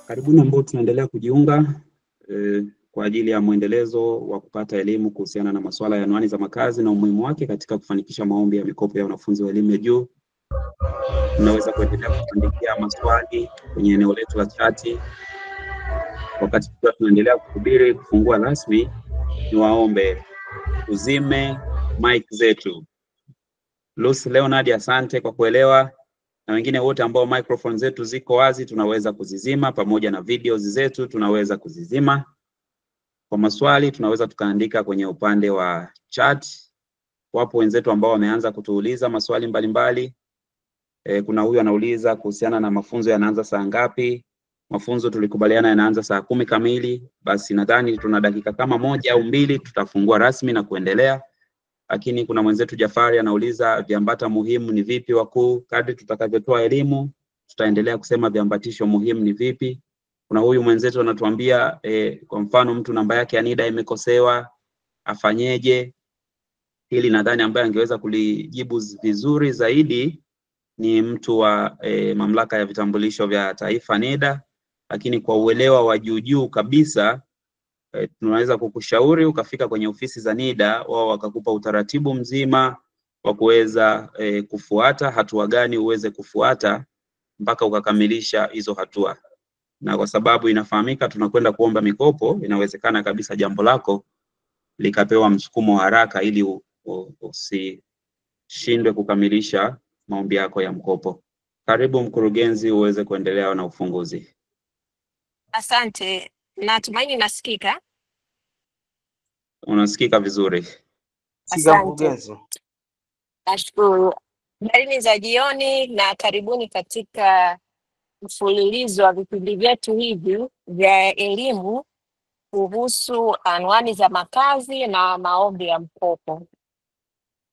Karibuni ambao tunaendelea kujiunga kwa ajili ya mwendelezo wa kupata elimu kuhusiana na masuala ya anwani za makazi na umuhimu wake katika kufanikisha maombi ya mikopo ya wanafunzi wa elimu ya juu. Tunaweza kuendelea kuandikia maswali kwenye eneo letu la chati. Wakati tukiwa tunaendelea kusubiri kufungua rasmi, niwaombe uzime mic zetu. Lucy Leonard, asante kwa kuelewa, na wengine wote ambao microphone zetu ziko wazi tunaweza kuzizima, pamoja na videos zetu tunaweza kuzizima. Kwa maswali tunaweza tukaandika kwenye upande wa chat. Wapo wenzetu ambao wameanza kutuuliza maswali mbalimbali. Kuna huyu anauliza kuhusiana na mafunzo yanaanza saa ngapi? Mafunzo tulikubaliana yanaanza saa 10 kamili. Basi nadhani tuna dakika kama 1 au 2 tutafungua rasmi na kuendelea. Lakini kuna mwenzetu Jafari anauliza viambata muhimu ni vipi wakuu? Kadri tutakavyotoa elimu tutaendelea kusema viambatisho muhimu ni vipi. Kuna huyu mwenzetu anatuambia kwa mfano mtu namba yake ya NIDA imekosewa afanyeje? Hili nadhani ambaye angeweza kulijibu vizuri zaidi ni mtu wa mamlaka ya vitambulisho vya taifa NIDA. Lakini kwa uelewa wa juu juu kabisa tunaweza kukushauri ukafika kwenye ofisi za NIDA, wao wakakupa utaratibu mzima wa kuweza kufuata hatua gani uweze kufuata mpaka ukakamilisha hizo hatua. Na kwa sababu inafahamika tunakwenda kuomba mikopo, inawezekana kabisa jambo lako likapewa msukumo haraka ili usishindwe kukamilisha maombi yako ya mkopo. Karibu mkurugenzi uweze kuendelea na ufunguzi. Asante. Natumaini nasikika. Unasikika vizuri. Asante. Nashukuru. Habari za jioni na karibuni katika mfululizo wa vipindi vyetu hivi vya elimu kuhusu anwani za makazi na maombi ya mkopo.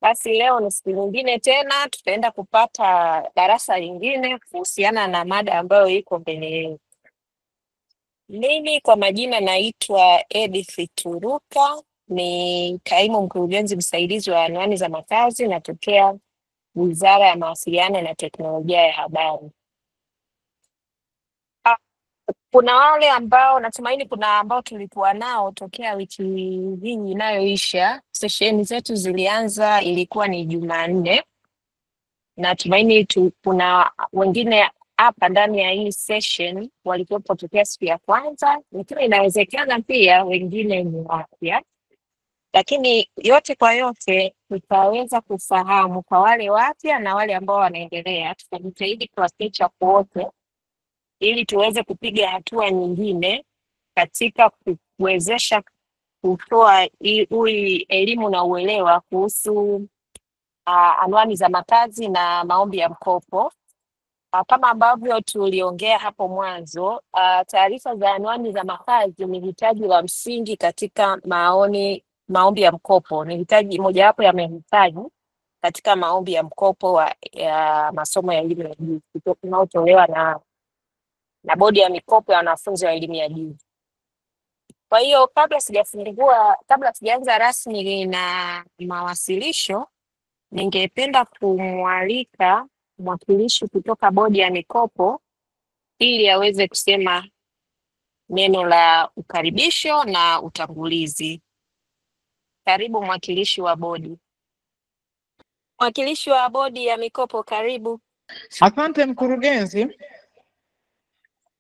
Basi leo ni siku nyingine tena tutaenda kupata darasa lingine kuhusiana na mada ambayo iko mbele yetu. Mimi kwa majina naitwa Edith Turuka, ni kaimu mkurugenzi msaidizi wa anwani za makazi, natokea Wizara ya Mawasiliano na Teknolojia ya Habari. Kuna wale ambao natumaini kuna ambao tulikuwa nao tokea wiki hii inayoisha. Sesheni zetu zilianza ilikuwa ni Jumanne. Natumaini kuna wengine hapa ndani ya hii session walikuwepo tokea siku ya kwanza, lakini inawezekana pia wengine ni wapya. Lakini yote kwa yote tutaweza kufahamu kwa wale wapya na wale ambao wanaendelea, tutajitahidi kuwaficha wote ili tuweze kupiga hatua nyingine katika kuwezesha kutoa elimu na uelewa kuhusu anwani za makazi na maombi ya mkopo. Kama ambavyo tuliongea hapo mwanzo, taarifa za anwani za makazi ni hitaji la msingi katika maombi ya mkopo. Ni hitaji mojawapo ya mahitaji katika maombi ya mkopo ya masomo ya elimu ya juu unaotolewa na bodi ya mikopo ya wanafunzi wa elimu ya juu. Kwa hiyo kabla sijaanza rasmi na mawasilisho, ningependa kumwalika mwakilishi kutoka bodi ya mikopo ili aweze kusema neno la ukaribisho na utangulizi. Karibu mwakilishi wa bodi. Mwakilishi wa bodi ya mikopo, karibu. Asante mkurugenzi.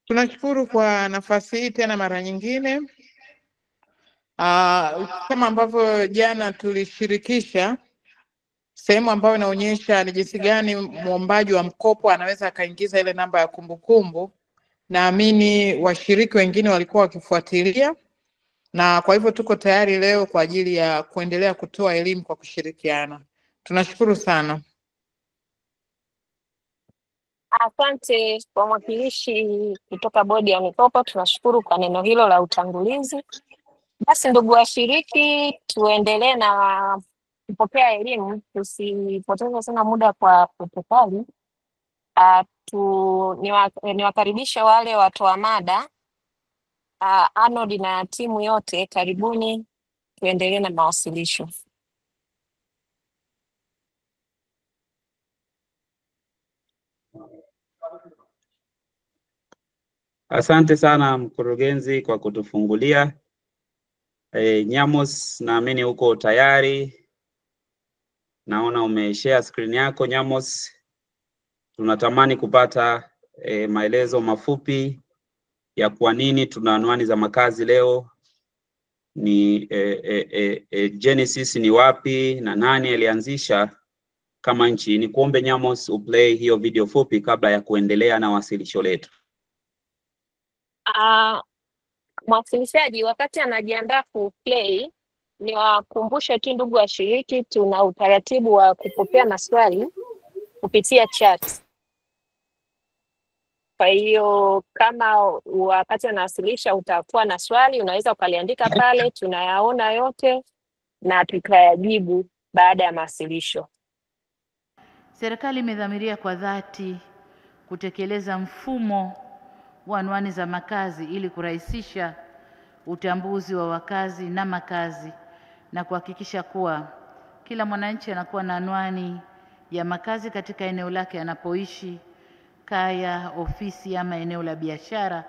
Tunashukuru kwa nafasi hii tena mara nyingine. Kama ambavyo jana tulishirikisha sehemu ambayo inaonyesha ni jinsi gani muombaji wa mkopo anaweza akaingiza ile namba ya kumbukumbu. Naamini washiriki wengine walikuwa wakifuatilia, na kwa hivyo tuko tayari leo kwa ajili ya kuendelea kutoa elimu kwa kushirikiana. Tunashukuru sana. Asante kwa mwakilishi kutoka bodi ya mikopo, tunashukuru kwa neno hilo la utangulizi. Basi ndugu washiriki, tuendelee na kupokea elimu, tusipoteze sana muda kwa protokoli. Niwakaribisha wale watoa mada, Arnold na timu yote, karibuni tuendelee na mawasilisho. Asante sana mkurugenzi kwa kutufungulia. Nyamos, naamini uko tayari. Naona umeshare screen yako Nyamos. Tunatamani kupata maelezo mafupi ya kwa nini tuna anwani za makazi leo. Ni Genesis ni wapi na nani alianzisha kama nchi. Ni kuombe Nyamos uplay hiyo video fupi kabla ya kuendelea na wasilisho letu. Mwasilishaji wakati anajiandaa kuplay, niwakumbushe tu ndugu washiriki, tuna utaratibu wa kupokea maswali kupitia chat. Kwa hiyo kama wakati anawasilisha utakuwa na swali, unaweza ukaliandika pale, tunayaona yote na tutayajibu baada ya mawasilisho. Serikali imedhamiria kwa dhati kutekeleza mfumo wa anwani za makazi ili kurahisisha utambuzi wa wakazi na makazi na kuhakikisha kuwa kila mwananchi anakuwa na anwani ya makazi katika eneo lake anapoishi, kaya, ofisi ama eneo la biashara,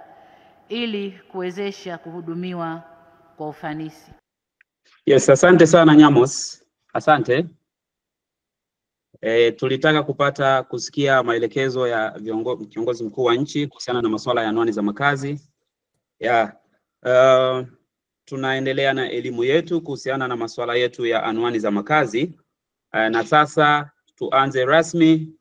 ili kuwezesha kuhudumiwa kwa ufanisi. Yes, asante sana Nyamos. Asante. Tulitaka kupata kusikia maelekezo ya kiongozi mkuu wa nchi kuhusiana na masuala ya anwani za makazi. Tunaendelea na elimu yetu kuhusiana na masuala yetu ya anwani za makazi. Na sasa tuanze rasmi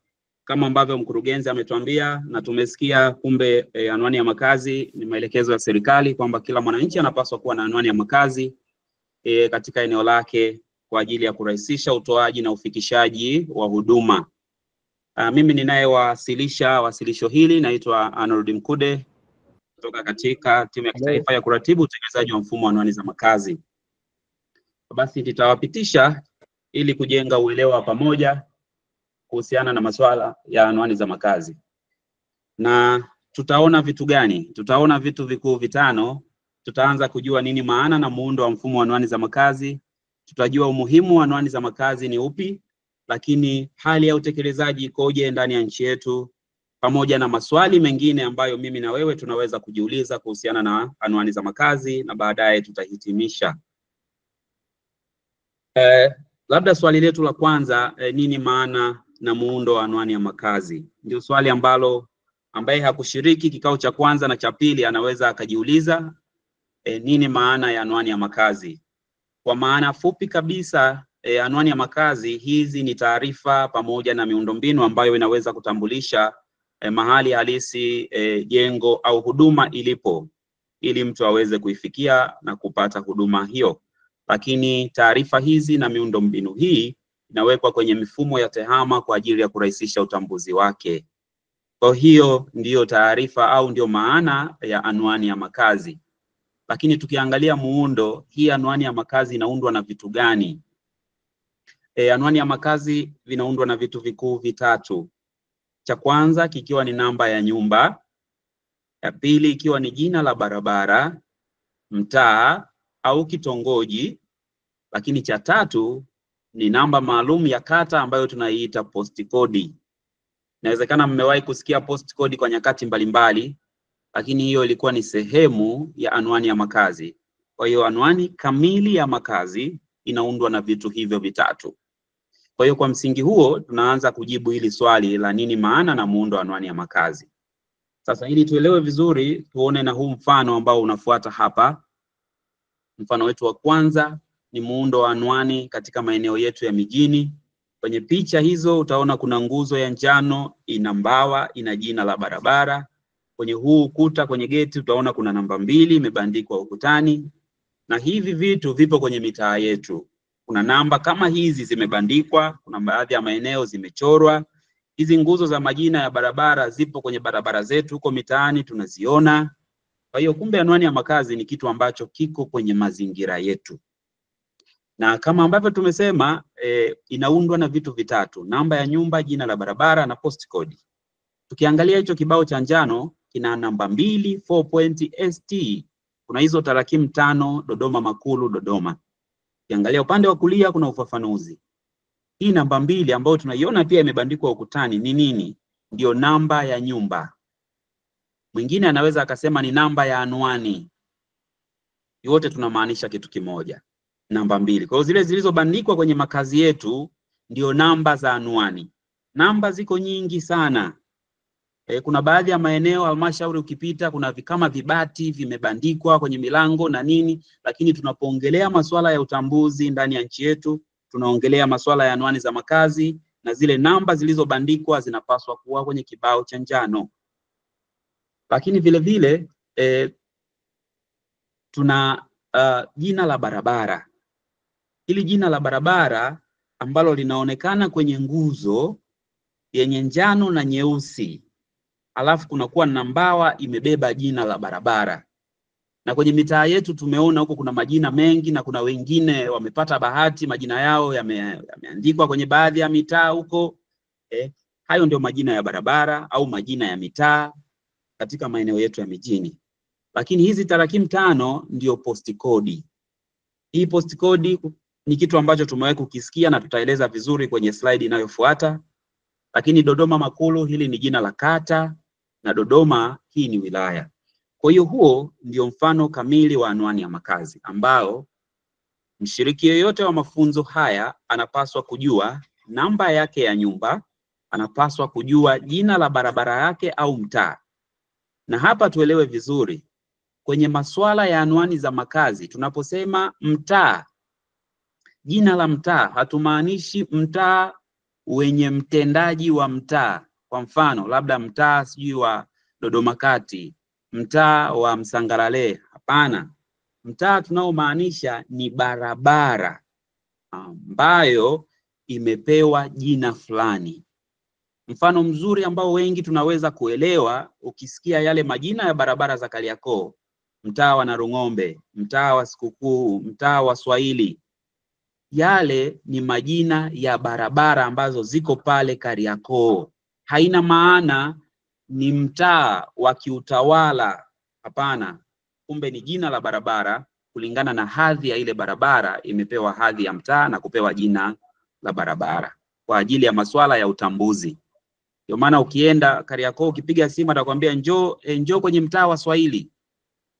kama ambavyo mkurugenzi ametuambia na tumesikia, kumbe anwani ya makazi ni maelekezo ya serikali kwamba kila mwananchi anapaswa kuwa na anwani ya makazi katika eneo lake kwa ajili ya kurahisisha utoaji na ufikishaji wa huduma. Mimi ninayewasilisha wasilisho hili naitwa Arnold Mkude kutoka katika timu ya kitaifa ya kuratibu utekelezaji wa mfumo wa anwani za makazi. Basi nitawapitisha ili kujenga uelewa pamoja kuhusiana na masuala ya anwani za makazi. Na tutaona vitu gani? Tutaona vitu vikuu vitano. Tutaanza kujua nini maana na muundo wa mfumo wa anwani za makazi. Tutajua umuhimu wa anwani za makazi ni upi, lakini hali ya utekelezaji ikoje ndani ya nchi yetu, pamoja na maswali mengine ambayo mimi na wewe tunaweza kujiuliza kuhusiana na anwani za makazi, na baadaye tutahitimisha. Labda swali letu la kwanza, nini maana na muundo wa anwani ya makazi? Ndio swali ambalo ambaye hakushiriki kikao cha kwanza na cha pili anaweza akajiuliza, nini maana ya anwani ya makazi? Kwa maana fupi kabisa, anwani ya makazi hizi ni taarifa pamoja na miundombinu ambayo inaweza kutambulisha mahali halisi jengo au huduma ilipo, ili mtu aweze kuifikia na kupata huduma hiyo. Lakini taarifa hizi na miundombinu hii inawekwa kwenye mifumo ya tehama kwa ajili ya kurahisisha utambuzi wake. Kwa hiyo ndiyo taarifa au ndiyo maana ya anwani ya makazi. Lakini tukiangalia muundo, hii anwani ya makazi inaundwa na vitu gani? Anwani ya makazi vinaundwa na vitu vikuu vitatu. Cha kwanza kikiwa ni namba ya nyumba, ya pili ikiwa ni jina la barabara, mtaa au kitongoji, lakini cha tatu ni namba maalum ya kata ambayo tunaiita postkodi. Inawezekana mmewahi kusikia postkodi kwa nyakati mbalimbali, lakini hiyo ilikuwa ni sehemu ya anwani ya makazi. Kwa hiyo anwani kamili ya makazi inaundwa na vitu hivyo vitatu. Kwa hiyo kwa msingi huo tunaanza kujibu hili swali la nini maana na muundo wa anwani ya makazi. Sasa ili tuelewe vizuri, tuone na huu mfano ambao unafuata hapa. Mfano wetu wa kwanza ni muundo wa anwani katika maeneo yetu ya mijini. Kwenye picha hizo utaona kuna nguzo ya njano, ina mbawa, ina jina la barabara. Kwenye huu ukuta, kwenye geti utaona kuna namba 2 imebandikwa ukutani. Na hivi vitu vipo kwenye mitaa yetu. Kuna namba kama hizi zimebandikwa, kuna baadhi ya maeneo zimechorwa. Hizi nguzo za majina ya barabara zipo kwenye barabara zetu huko mitaani tunaziona. Kwa hiyo kumbe anwani ya makazi ni kitu ambacho kiko kwenye mazingira yetu. Na kama ambavyo tumesema, inaundwa na vitu vitatu: namba ya nyumba, jina la barabara na postcode. Tukiangalia hicho kibao cha njano kina namba 2 4.ST. Kuna hizo tarakimu 5, Dodoma Makulu, Dodoma. Ukiangalia upande wa kulia kuna ufafanuzi. Hii namba 2 ambayo tunaiona pia imebandikwa ukutani ni nini? Ndio namba ya nyumba. Mwingine anaweza akasema ni namba ya anwani. Yote tunamaanisha kitu kimoja, namba 2. Kwa hiyo zile zilizobandikwa kwenye makazi yetu ndio namba za anwani. Namba ziko nyingi sana. Kuna baadhi ya maeneo halmashauri ukipita kuna kama vibati vimebandikwa kwenye milango na nini, lakini tunapoongelea masuala ya utambuzi ndani ya nchi yetu tunaongelea masuala ya anwani za makazi, na zile namba zilizobandikwa zinapaswa kuwa kwenye kibao cha njano. Lakini vile vile tuna jina la barabara. Hili jina la barabara ambalo linaonekana kwenye nguzo yenye njano na nyeusi, alafu kunakuwa na mbawa imebeba jina la barabara. Na kwenye mitaa yetu tumeona huko kuna majina mengi, na kuna wengine wamepata bahati majina yao yameandikwa kwenye baadhi ya mitaa huko. Hayo ndio majina ya barabara au majina ya mitaa katika maeneo yetu ya mijini. Lakini hizi tarakimu 5 ndio postikodi. Hii postikodi ni kitu ambacho tumewahi kukisikia na tutaeleza vizuri kwenye slide inayofuata. Lakini Dodoma Makulu, hili ni jina la kata, na Dodoma hii ni wilaya. Kwa hiyo huo ndio mfano kamili wa anwani ya makazi ambao mshiriki yeyote wa mafunzo haya anapaswa kujua namba yake ya nyumba, anapaswa kujua jina la barabara yake au mtaa. Na hapa tuelewe vizuri, kwenye masuala ya anwani za makazi tunaposema mtaa, jina la mtaa, hatumaanishi mtaa wenye mtendaji wa mtaa. Kwa mfano labda mtaa sijui wa Dodoma Kati, mtaa wa Msangalale. Hapana, mtaa tunaomaanisha ni barabara ambayo imepewa jina fulani. Mfano mzuri ambao wengi tunaweza kuelewa, ukisikia yale majina ya barabara za Kariakoo, mtaa wa Narung'ombe, mtaa wa Sikukuu, mtaa wa Swahili, yale ni majina ya barabara ambazo ziko pale Kariakoo. Haina maana ni mtaa wa kiutawala, hapana. Kumbe ni jina la barabara kulingana na hadhi ya ile barabara, imepewa hadhi ya mtaa na kupewa jina la barabara kwa ajili ya masuala ya utambuzi. Ndio maana ukienda Kariakoo ukipiga simu atakwambia njoo, njoo kwenye mtaa wa Swahili.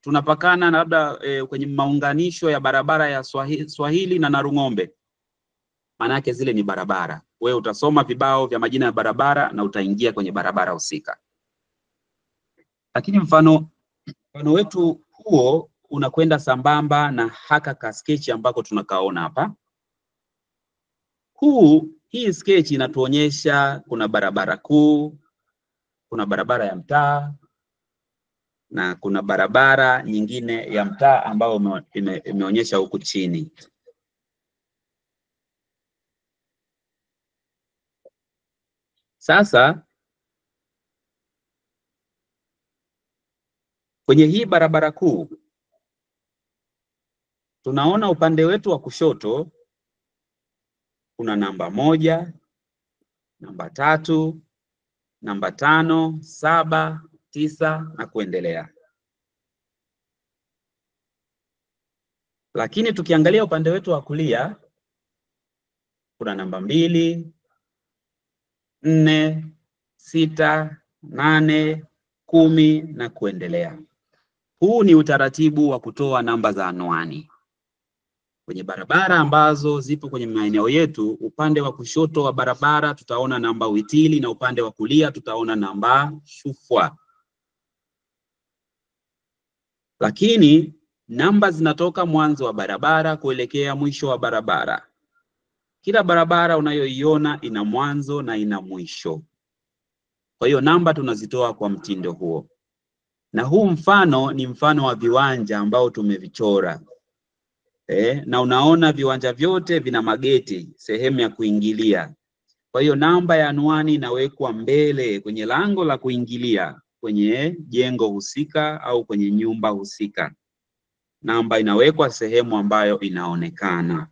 Tunapakana na labda kwenye maunganisho ya barabara ya Swahili na Narung'ombe. Maana yake zile ni barabara. Wewe utasoma vibao vya majina ya barabara na utaingia kwenye barabara husika. Lakini mfano wetu huo unakwenda sambamba na haka ka sketch ambako tunakaona hapa. Hii sketch inatuonyesha kuna barabara kuu, kuna barabara ya mtaa na kuna barabara nyingine ya mtaa ambayo imeonyesha huku chini. Sasa kwenye hii barabara kuu tunaona upande wetu wa kushoto kuna namba 1, namba 3, namba 5, 7, 9 na kuendelea. Lakini tukiangalia upande wetu wa kulia kuna namba 2, 4, 6, 8, 10 na kuendelea. Huu ni utaratibu wa kutoa namba za anwani kwenye barabara ambazo zipo kwenye maeneo yetu. Upande wa kushoto wa barabara tutaona namba witili na upande wa kulia tutaona namba shufwa. Lakini namba zinatoka mwanzo wa barabara kuelekea mwisho wa barabara. Kila barabara unayoiona ina mwanzo na ina mwisho. Kwa hiyo namba tunazitoa kwa mtindo huo. Na huu mfano ni mfano wa viwanja ambao tumevichora. Na unaona viwanja vyote vina mageti, sehemu ya kuingilia. Kwa hiyo namba ya anwani inawekwa mbele kwenye lango la kuingilia kwenye jengo husika au kwenye nyumba husika. Namba inawekwa sehemu ambayo inaonekana.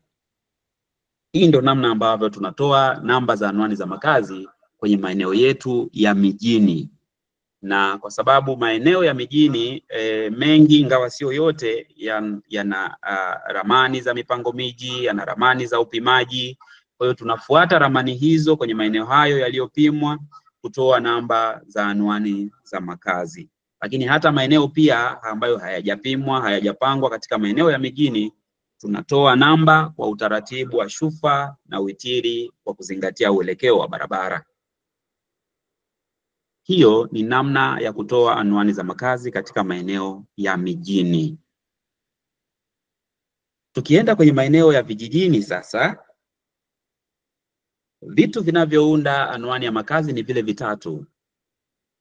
Hii ndio namna ambavyo tunatoa namba za anwani za makazi kwenye maeneo yetu ya mijini. Na kwa sababu maeneo ya mijini mengi, ingawa sio yote, yana ramani za mipango miji, yana ramani za upimaji. Kwa hiyo tunafuata ramani hizo kwenye maeneo hayo yaliyopimwa kutoa namba za anwani za makazi. Lakini hata maeneo pia ambayo hayajapimwa, hayajapangwa katika maeneo ya mijini, tunatoa namba kwa utaratibu wa shufa na witiri kwa kuzingatia uelekeo wa barabara. Hiyo ni namna ya kutoa anwani za makazi katika maeneo ya mijini. Tukienda kwenye maeneo ya vijijini sasa, vitu vinavyounda anwani ya makazi ni vile vitatu.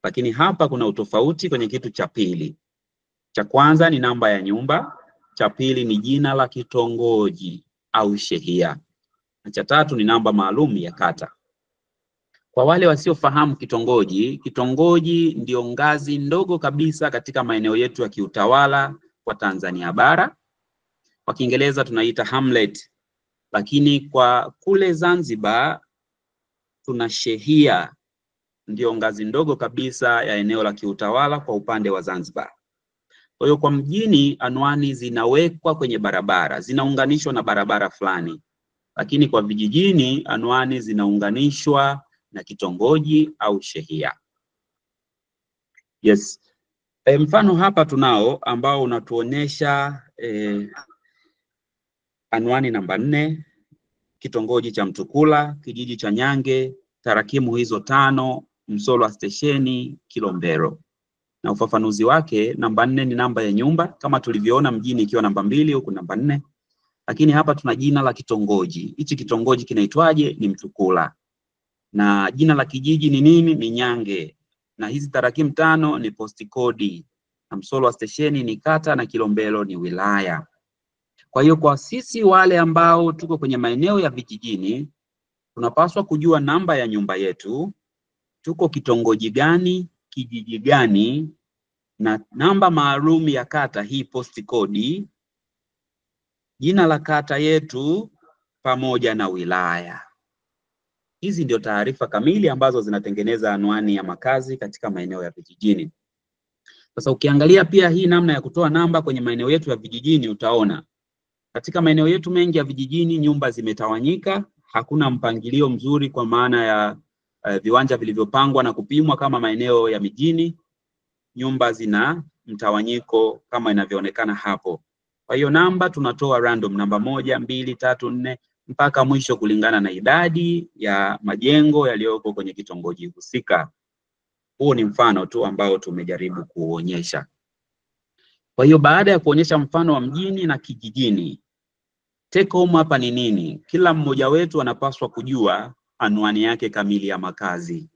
Lakini hapa kuna utofauti kwenye kitu cha pili. Cha kwanza ni namba ya nyumba, cha pili ni jina la kitongoji au shehia, na cha tatu ni namba maalum ya kata. Kwa wale wasiofahamu kitongoji, kitongoji ndio ngazi ndogo kabisa katika maeneo yetu ya kiutawala kwa Tanzania bara. Kwa Kiingereza tunaita hamlet, lakini kwa kule Zanzibar tuna shehia, ndio ngazi ndogo kabisa ya eneo la kiutawala kwa upande wa Zanzibar. Kwa hiyo kwa mjini anwani zinawekwa kwenye barabara, zinaunganishwa na barabara fulani. Lakini kwa vijijini anwani zinaunganishwa na kitongoji au shehia. Yes. Mfano hapa tunao ambao unatuonyesha anwani namba 4, kitongoji cha Mtukula, kijiji cha Nyange, tarakimu hizo 5, Msolwa stesheni, Kilombero. Na ufafanuzi wake, namba 4 ni namba ya nyumba kama tulivyoona mjini ikiwa namba 2, huku namba 4. Lakini hapa tuna jina la kitongoji. Hichi kitongoji kinaitwaje? Ni Mtukula. Na jina la kijiji ni nini? Ni Nyange. Na hizi tarakimu 5 ni postikodi. Na Msolwa stesheni ni kata na Kilombero ni wilaya. Kwa hiyo kwa sisi wale ambao tuko kwenye maeneo ya vijijini, tunapaswa kujua namba ya nyumba yetu, tuko kitongoji gani, kijiji gani, na namba maalum ya kata hii postikodi, jina la kata yetu pamoja na wilaya. Hizi ndio taarifa kamili ambazo zinatengeneza anwani ya makazi katika maeneo ya vijijini. Sasa ukiangalia pia hii namna ya kutoa namba kwenye maeneo yetu ya vijijini, utaona katika maeneo yetu mengi ya vijijini nyumba zimetawanyika, hakuna mpangilio mzuri kwa maana ya viwanja vilivyopangwa na kupimwa kama maeneo ya mijini. Nyumba zina mtawanyiko kama inavyoonekana hapo. Kwa hiyo namba tunatoa random, namba 1, 2, 3, 4 mpaka mwisho kulingana na idadi ya majengo yaliyoko kwenye kitongoji husika. Huo ni mfano tu ambao tumejaribu kuonyesha. Kwa hiyo baada ya kuonyesha mfano wa mjini na kijijini, take home hapa ni nini? Kila mmoja wetu anapaswa kujua anwani yake kamili ya makazi,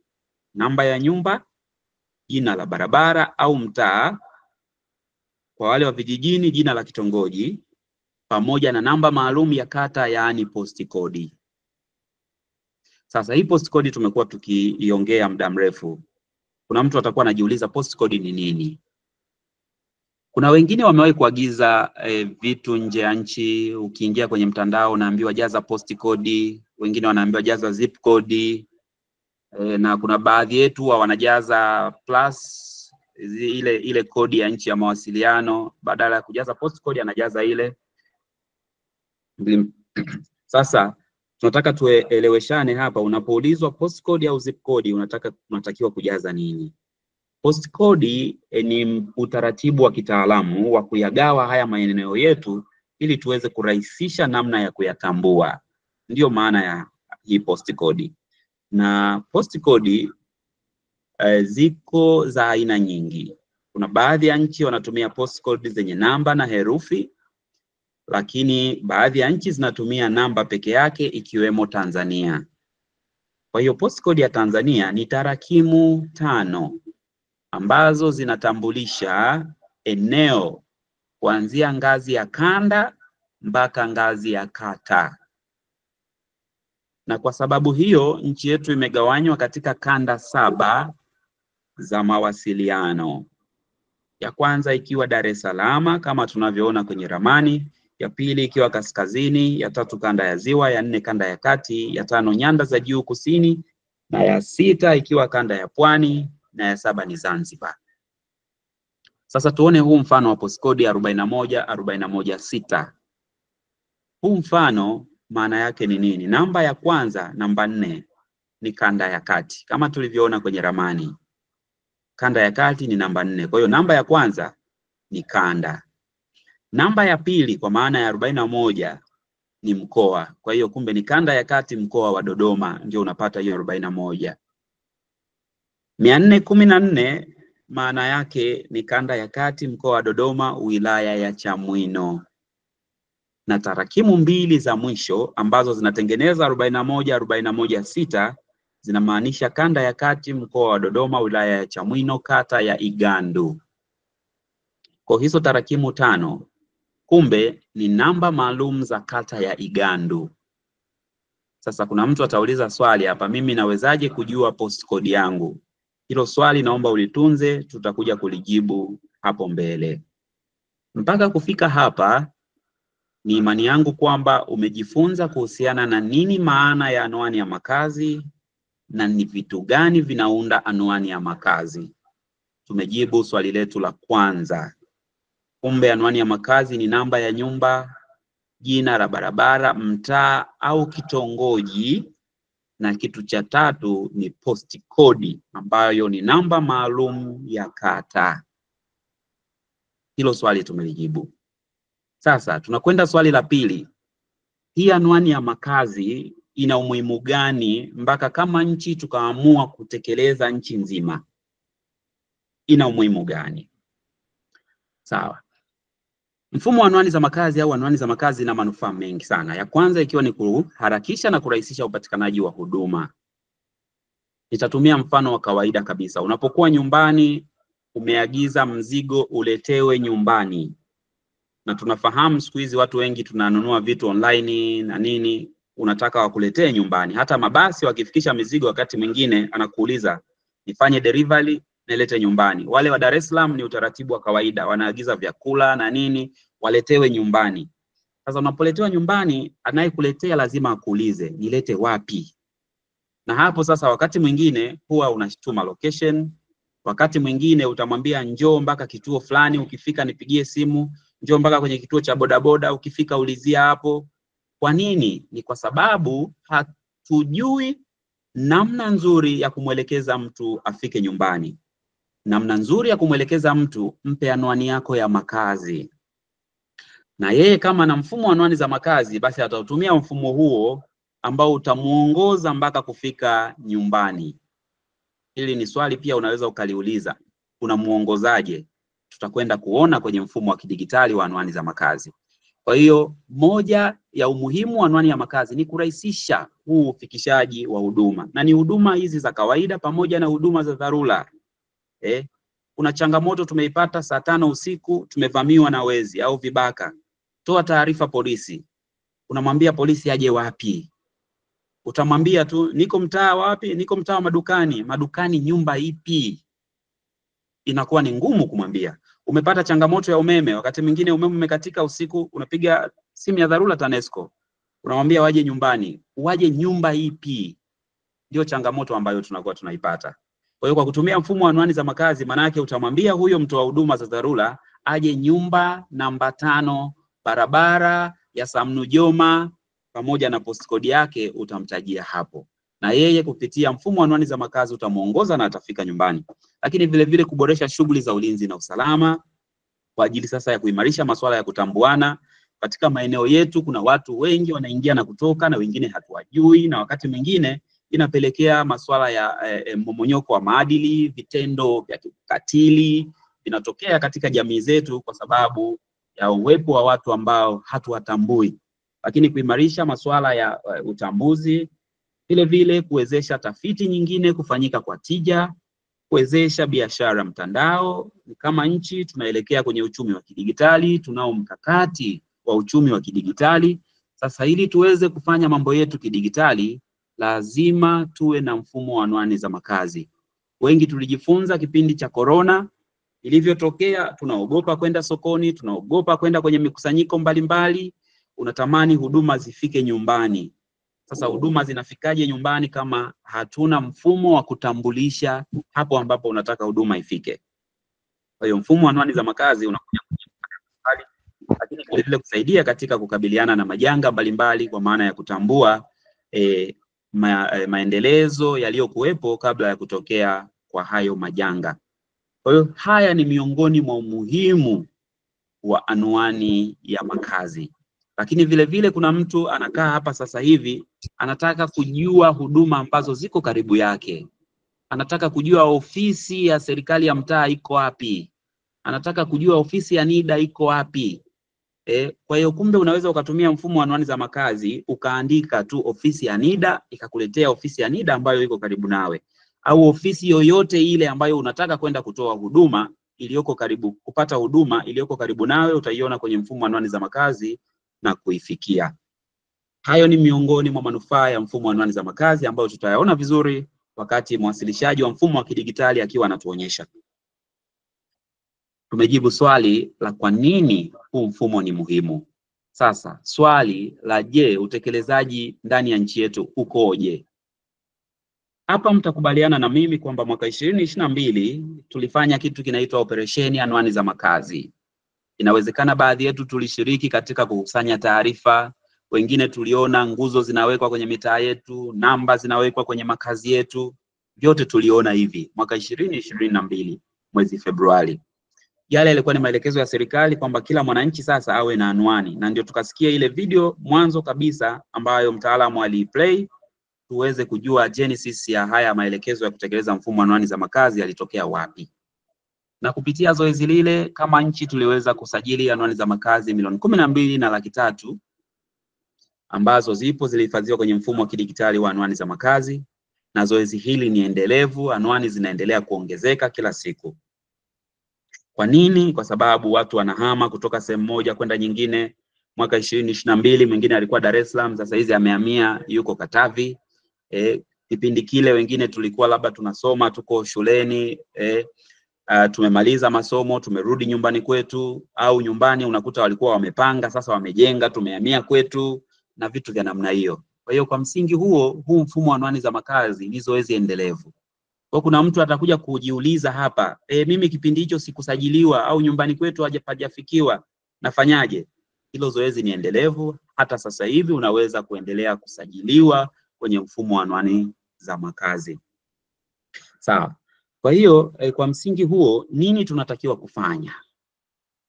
namba ya nyumba, jina la barabara au mtaa, kwa wale wa vijijini jina la kitongoji, pamoja na namba maalum ya kata, yaani postikodi. Sasa hii postikodi tumekuwa tukiiongea muda mrefu. Kuna mtu atakuwa anajiuliza postikodi ni nini? Kuna wengine wamewahi kuagiza vitu nje ya nchi, ukiingia kwenye mtandao unaambiwa jaza postikodi, wengine wanaambiwa jaza zip code, na kuna baadhi yetu wanajaza plus ile kodi ya nchi ya mawasiliano, badala ya kujaza postcode anajaza ile. Sasa tunataka tueleweshane hapa, unapoulizwa postcode au zip code unatakiwa kujaza nini? Postcode ni utaratibu wa kitaalamu wa kuyagawa haya maeneo yetu ili tuweze kurahisisha namna ya kuyatambua. Ndiyo maana ya hii postcode. Na postcode ziko za aina nyingi. Kuna baadhi ya nchi wanatumia postcode zenye namba na herufi, lakini baadhi ya nchi zinatumia namba peke yake ikiwemo Tanzania. Kwa hiyo postcode ya Tanzania ni tarakimu 5 ambazo zinatambulisha eneo kuanzia ngazi ya kanda mpaka ngazi ya kata. Na kwa sababu hiyo nchi yetu imegawanywa katika kanda 7 za mawasiliano. Ya kwanza ikiwa Dar es Salaam kama tunavyoona kwenye ramani, ya pili ikiwa kaskazini, ya tatu kanda ya ziwa, ya 4 kanda ya kati, ya 5 nyanda za juu kusini, na ya 6 ikiwa kanda ya pwani, na ya 7 ni Zanzibar. Sasa tuone huu mfano wa postcode 41 41 6. Huu mfano maana yake ni nini? Namba ya kwanza, namba 4 ni kanda ya kati kama tulivyoona kwenye ramani. Kanda ya kati ni namba 4. Kwa hiyo namba ya kwanza ni kanda. Namba ya pili kwa maana ya 41 ni mkoa. Kwa hiyo kumbe ni kanda ya kati mkoa wa Dodoma ndio unapata hiyo 41. 414 maana yake ni kanda ya kati mkoa wa Dodoma wilaya ya Chamwino. Na tarakimu mbili za mwisho ambazo zinatengeneza 41 41 6 zinamaanisha kanda ya kati mkoa wa Dodoma wilaya ya Chamwino kata ya Igandu. Kwa hizo tarakimu 5 kumbe ni namba maalum za kata ya Igandu. Sasa kuna mtu atauliza swali hapa, mimi nawezaje kujua postcode yangu? Hilo swali naomba ulitunze, tutakuja kulijibu hapo mbele. Mpaka kufika hapa ni imani yangu kwamba umejifunza kuhusiana na nini maana ya anwani ya makazi na ni vitu gani vinaunda anwani ya makazi. Tumejibu swali letu la kwanza. Kumbe anwani ya makazi ni namba ya nyumba, jina la barabara, mtaa au kitongoji, na kitu cha tatu ni postikodi ambayo ni namba maalum ya kata. Hilo swali tumelijibu. Sasa tunakwenda swali la pili. Hii anwani ya makazi ina umuhimu gani mpaka kama nchi tukaamua kutekeleza nchi nzima? Ina umuhimu gani? Sawa. Mfumo wa anwani za makazi au anwani za makazi ina manufaa mengi sana. Ya kwanza ikiwa ni kuharakisha na kurahisisha upatikanaji wa huduma. Nitatumia mfano wa kawaida kabisa. Unapokuwa nyumbani, umeagiza mzigo uletewe nyumbani. Na tunafahamu siku hizi watu wengi tunanunua vitu online na nini, unataka wakuletee nyumbani. Hata mabasi wakifikisha mizigo wakati mwingine anakuuliza nifanye delivery nilete nyumbani. Wale wa Dar es Salaam ni utaratibu wa kawaida, wanaagiza vyakula na nini waletewe nyumbani. Sasa unapoletewa nyumbani, anayekuletea lazima akuulize nilete wapi? Na hapo sasa wakati mwingine huwa unashtuma location, wakati mwingine utamwambia njoo mpaka kituo fulani, ukifika nipigie simu, njoo mpaka kwenye kituo cha bodaboda, ukifika ulizia hapo. Kwa nini? Ni kwa sababu hatujui namna nzuri ya kumwelekeza mtu afike nyumbani. Namna nzuri ya kumwelekeza mtu, mpe anwani yako ya makazi. Na yeye kama na mfumo wa anwani za makazi, basi atautumia mfumo huo ambao utamuongoza mpaka kufika nyumbani. Hili ni swali pia unaweza ukaliuliza, unamuongozaje? Tutakwenda kuona kwenye mfumo wa kidigitali wa anwani za makazi. Kwa hiyo moja ya umuhimu wa anwani ya makazi ni kurahisisha huu ufikishaji wa huduma, na ni huduma hizi za kawaida pamoja na huduma za dharura. Kuna changamoto tumeipata saa 5 usiku, tumevamiwa na wezi au vibaka. Toa taarifa polisi. Unamwambia polisi aje wapi? Utamwambia tu niko mtaa wapi? Niko mtaa wa madukani. Madukani nyumba ipi? Inakuwa ni ngumu kumwambia. Umepata changamoto ya umeme, wakati mwingine umeme umekatika usiku, unapiga simu ya dharura TANESCO. Unamwambia waje nyumbani. Waje nyumba ipi? Ndio changamoto ambayo tunakuwa tunaipata. Kwa hiyo kwa kutumia mfumo wa anwani za makazi, maana yake utamwambia huyo mtoa huduma za dharura aje nyumba namba 5, barabara ya Samnujoma, pamoja na postcode yake utamtajia hapo. Na yeye kupitia mfumo wa anwani za makazi utamuongoza na atafika nyumbani. Lakini vile vile kuboresha shughuli za ulinzi na usalama kwa ajili sasa ya kuimarisha masuala ya kutambuana katika maeneo yetu. Kuna watu wengi wanaingia na kutoka na wengine hatuwajui, na wakati mwingine inapelekea masuala ya mmomonyoko wa maadili, vitendo vya kikatili vinatokea katika jamii zetu kwa sababu ya uwepo wa watu ambao hatuwatambui. Lakini kuimarisha masuala ya utambuzi, vile vile kuwezesha tafiti nyingine kufanyika kwa tija, kuwezesha biashara mtandao. Kama nchi tunaelekea kwenye uchumi wa kidigitali, tunao mkakati wa uchumi wa kidigitali. Sasa ili tuweze kufanya mambo yetu kidigitali, lazima tuwe na mfumo wa anwani za makazi. Wengi tulijifunza kipindi cha corona ilivyotokea, tunaogopa kwenda sokoni, tunaogopa kwenda kwenye mikusanyiko mbalimbali, unatamani huduma zifike nyumbani. Sasa huduma zinafikaje nyumbani kama hatuna mfumo wa kutambulisha hapo ambapo unataka huduma ifike? Kwa hiyo mfumo wa anwani za makazi unakuja, lakini vile vile kusaidia katika kukabiliana na majanga mbalimbali kwa maana ya kutambua maendelezo yaliyokuwepo kabla ya kutokea kwa hayo majanga. Kwa hiyo haya ni miongoni mwa umuhimu wa anwani ya makazi. Lakini vile vile kuna mtu anakaa hapa sasa hivi anataka kujua huduma ambazo ziko karibu yake. Anataka kujua ofisi ya serikali ya mtaa iko wapi. Anataka kujua ofisi ya NIDA iko wapi. Kwa hiyo kumbe unaweza ukatumia mfumo wa anwani za makazi ukaandika tu ofisi ya NIDA ikakuletea ofisi ya NIDA ambayo iko karibu nawe, au ofisi yoyote ile ambayo unataka kwenda kutoa huduma iliyoko karibu, kupata huduma iliyoko karibu nawe utaiona kwenye mfumo wa anwani za makazi na kuifikia. Hayo ni miongoni mwa manufaa ya mfumo wa anwani za makazi ambayo tutayaona vizuri wakati mwasilishaji wa mfumo wa kidigitali akiwa anatuonyesha. Tumejibu swali la kwa nini huu mfumo ni muhimu. Sasa swali la je, utekelezaji ndani ya nchi yetu ukoje? Hapa mtakubaliana na mimi kwamba mwaka 2022 tulifanya kitu kinaitwa operesheni anwani za makazi. Inawezekana baadhi yetu tulishiriki katika kukusanya taarifa, wengine tuliona nguzo zinawekwa kwenye mitaa yetu, namba zinawekwa kwenye makazi yetu. Vyote tuliona hivi mwaka 2022 mwezi Februari. Yale yalikuwa ni maelekezo ya serikali kwamba kila mwananchi sasa awe na anwani, na ndio tukasikia ile video mwanzo kabisa ambayo mtaalamu aliplay tuweze kujua genesis ya haya maelekezo ya kutekeleza mfumo wa anwani za makazi yalitokea wapi. Na kupitia zoezi lile kama nchi tuliweza kusajili anwani za makazi 12,300,000 ambazo zipo zilihifadhiwa kwenye mfumo wa kidigitali wa anwani za makazi, na zoezi hili ni endelevu, anwani zinaendelea kuongezeka kila siku. Kwa nini? Kwa sababu watu wanahama kutoka sehemu moja kwenda nyingine. Mwaka 2022 mwingine alikuwa Dar es Salaam, sasa hizi amehamia yuko Katavi. Kipindi kile wengine tulikuwa labda tunasoma tuko shuleni, tumemaliza masomo tumerudi nyumbani kwetu, au nyumbani unakuta walikuwa wamepanga sasa wamejenga tumehamia kwetu na vitu vya namna hiyo. Kwa hiyo kwa msingi huo, huu mfumo wa anwani za makazi ni zoezi endelevu. Kwa kuna mtu atakuja kujiuliza hapa, mimi kipindi hicho sikusajiliwa au nyumbani kwetu hajafikiwa, nafanyaje? Hilo zoezi ni endelevu, hata sasa hivi unaweza kuendelea kusajiliwa kwenye mfumo wa anwani za makazi. Sawa. Kwa hiyo kwa msingi huo nini tunatakiwa kufanya?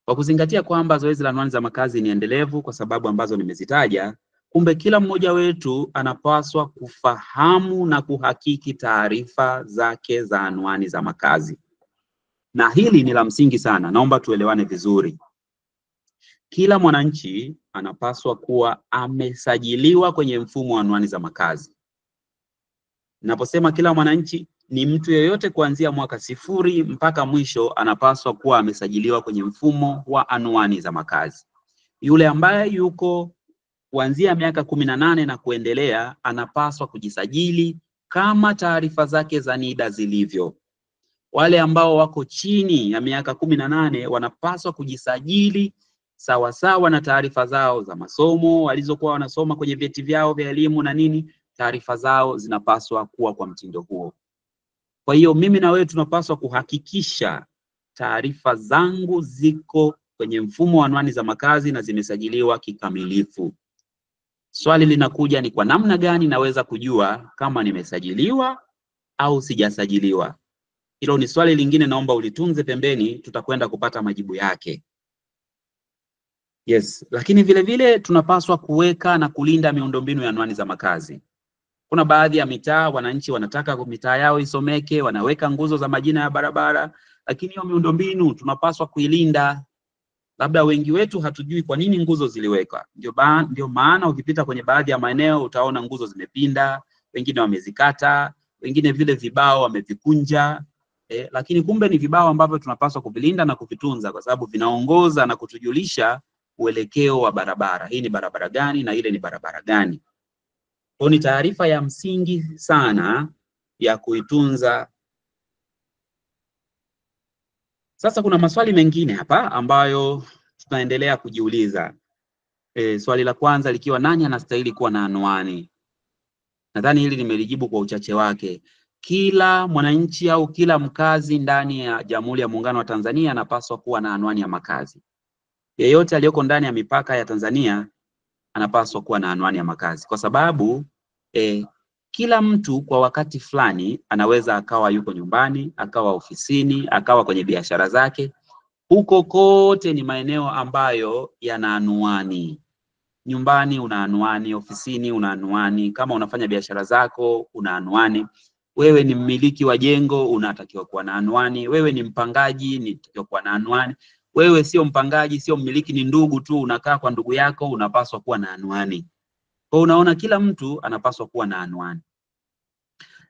Kwa kuzingatia kwamba zoezi la anwani za makazi ni endelevu kwa sababu ambazo nimezitaja, kumbe kila mmoja wetu anapaswa kufahamu na kuhakiki taarifa zake za anwani za makazi. Na hili ni la msingi sana, naomba tuelewane vizuri. Kila mwananchi anapaswa kuwa amesajiliwa kwenye mfumo wa anwani za makazi. Naposema kila mwananchi, ni mtu yeyote kuanzia mwaka 0 mpaka mwisho anapaswa kuwa amesajiliwa kwenye mfumo wa anwani za makazi. Yule ambaye yuko kuanzia miaka 18 na kuendelea anapaswa kujisajili kama taarifa zake za NIDA zilivyo. Wale ambao wako chini ya miaka 18 wanapaswa kujisajili sawasawa na taarifa zao za masomo walizokuwa wanasoma kwenye vyeti vyao vya elimu na nini, taarifa zao zinapaswa kuwa kwa mtindo huo. Kwa hiyo mimi na wewe tunapaswa kuhakikisha taarifa zangu ziko kwenye mfumo wa anwani za makazi na zimesajiliwa kikamilifu. Swali linakuja ni kwa namna gani naweza kujua kama nimesajiliwa au sijasajiliwa? Hilo ni swali lingine, naomba ulitunze pembeni, tutakwenda kupata majibu yake. Yes, lakini vile vile tunapaswa kuweka na kulinda miundombinu ya anwani za makazi. Kuna baadhi ya mitaa wananchi wanataka mitaa yao isomeke, wanaweka nguzo za majina ya barabara, lakini hiyo miundombinu tunapaswa kuilinda. Labda wengi wetu hatujui kwa nini nguzo ziliwekwa. Ndio maana ukipita kwenye baadhi ya maeneo utaona nguzo zimepinda, wengine wamezikata, wengine vile vibao wamevikunja. Lakini kumbe ni vibao ambavyo tunapaswa kuvilinda na kuvitunza kwa sababu vinaongoza na kutujulisha uelekeo wa barabara. Hii ni barabara gani na ile ni barabara gani. Kwa ni taarifa ya msingi sana ya kuitunza. Sasa kuna maswali mengine hapa ambayo tunaendelea kujiuliza. Swali la kwanza likiwa nani anastahili kuwa na anwani? Nadhani hili nimelijibu kwa uchache wake. Kila mwananchi au kila mkazi ndani ya Jamhuri ya Muungano wa Tanzania anapaswa kuwa na anwani ya makazi. Yeyote aliyoko ndani ya mipaka ya Tanzania anapaswa kuwa na anwani ya makazi, kwa sababu Kila mtu kwa wakati fulani anaweza akawa yuko nyumbani, akawa ofisini, akawa kwenye biashara zake. Huko kote ni maeneo ambayo yana anwani. Nyumbani una anwani, ofisini una anwani, kama unafanya biashara zako una anwani. Wewe ni mmiliki wa jengo unatakiwa kuwa na anwani, wewe ni mpangaji unatakiwa kuwa na anwani. Wewe sio mpangaji, sio mmiliki, ni ndugu tu, unakaa kwa ndugu yako, unapaswa kuwa na anwani. Kwa unaona kila mtu anapaswa kuwa na anwani.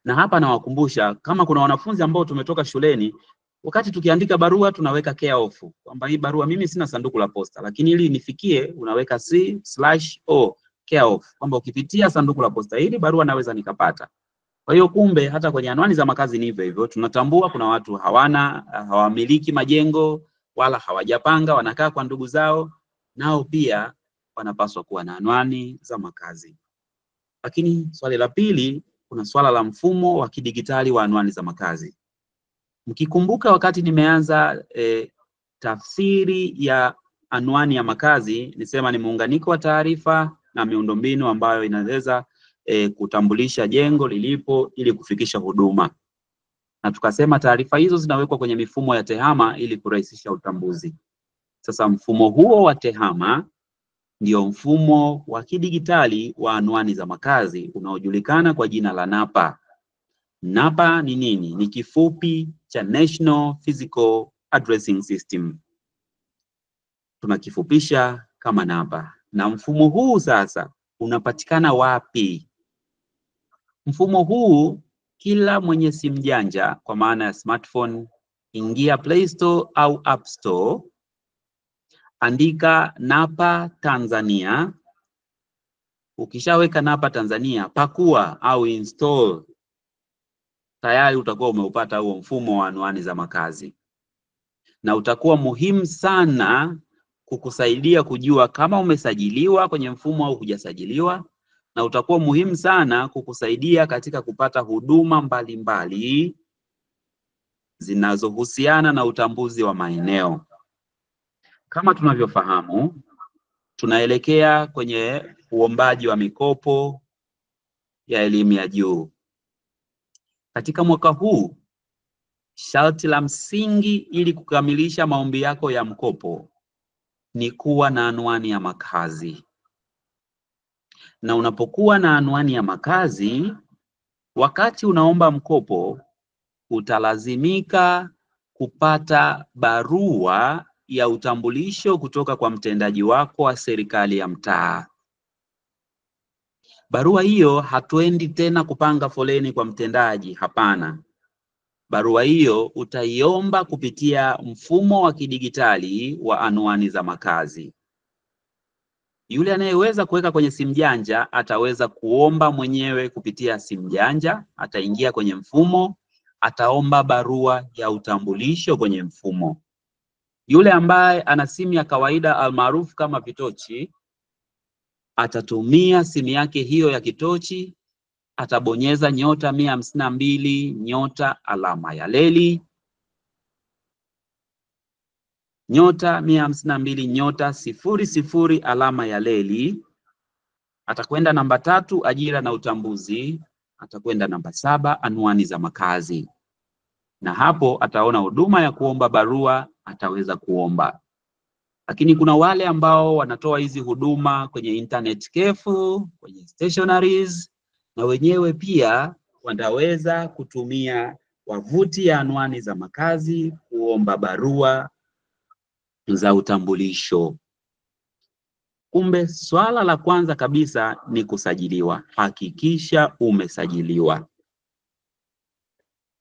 Na hapa nawakumbusha kama kuna wanafunzi ambao tumetoka shuleni, wakati tukiandika barua tunaweka care of, kwamba hii barua mimi sina sanduku la posta, lakini ili nifikie unaweka C/O care of, kwamba ukipitia sanduku la posta hili barua naweza nikapata. Kwa hiyo kumbe hata kwenye anwani za makazi ni hivyo hivyo, tunatambua kuna watu hawamiliki majengo wala hawajapanga, wanakaa kwa ndugu zao, nao pia wanapaswa kuwa na anwani za makazi. Lakini swali la pili, kuna swala la mfumo wa kidigitali wa anwani za makazi. Mkikumbuka wakati nimeanza tafsiri ya anwani ya makazi, nisema ni muunganiko wa taarifa na miundombinu ambayo inaweza kutambulisha jengo lilipo ili kufikisha huduma. Na tukasema taarifa hizo zinawekwa kwenye mifumo ya TEHAMA ili kurahisisha utambuzi. Sasa mfumo huo wa TEHAMA ndio mfumo wa kidigitali wa anwani za makazi unaojulikana kwa jina la NAPA. NAPA ni nini? Ni kifupi cha National Physical Addressing System. Tunakifupisha kama NAPA. Na mfumo huu sasa unapatikana wapi? Mfumo huu kila mwenye simu janja, kwa maana ya smartphone, ingia Play Store au App Store, andika NAPA Tanzania. Ukishaweka NAPA Tanzania, pakua au install, tayari utakuwa umeupata huo mfumo wa anwani za makazi. Na utakuwa muhimu sana kukusaidia kujua kama umesajiliwa kwenye mfumo au hujasajiliwa, na utakuwa muhimu sana kukusaidia katika kupata huduma mbalimbali zinazohusiana na utambuzi wa maeneo. Kama tunavyofahamu, tunaelekea kwenye uombaji wa mikopo ya elimu ya juu. Katika mwaka huu, sharti la msingi ili kukamilisha maombi yako ya mkopo ni kuwa na anwani ya makazi. Na unapokuwa na anwani ya makazi, wakati unaomba mkopo, utalazimika kupata barua ya utambulisho kutoka kwa mtendaji wako wa serikali ya mtaa. Barua hiyo hatuendi tena kupanga foleni kwa mtendaji, hapana. Barua hiyo utaiomba kupitia mfumo wa kidigitali wa anwani za makazi. Yule anayeweza kuweka kwenye simu janja ataweza kuomba mwenyewe kupitia simu janja, ataingia kwenye mfumo, ataomba barua ya utambulisho kwenye mfumo. Yule ambaye ana simu ya kawaida almaarufu kama vitochi, atatumia simu yake hiyo ya kitochi, atabonyeza nyota 152 nyota alama ya leli, nyota 152 nyota 00 alama ya leli, atakwenda namba 3 ajira na utambuzi, atakwenda namba 7 anwani za makazi. Na hapo ataona huduma ya kuomba barua, ataweza kuomba. Lakini kuna wale ambao wanatoa hizi huduma kwenye internet cafe, kwenye stationaries, na wenyewe pia wanaweza kutumia wavuti ya anwani za makazi kuomba barua za utambulisho. Kumbe swala la kwanza kabisa ni kusajiliwa. Hakikisha umesajiliwa.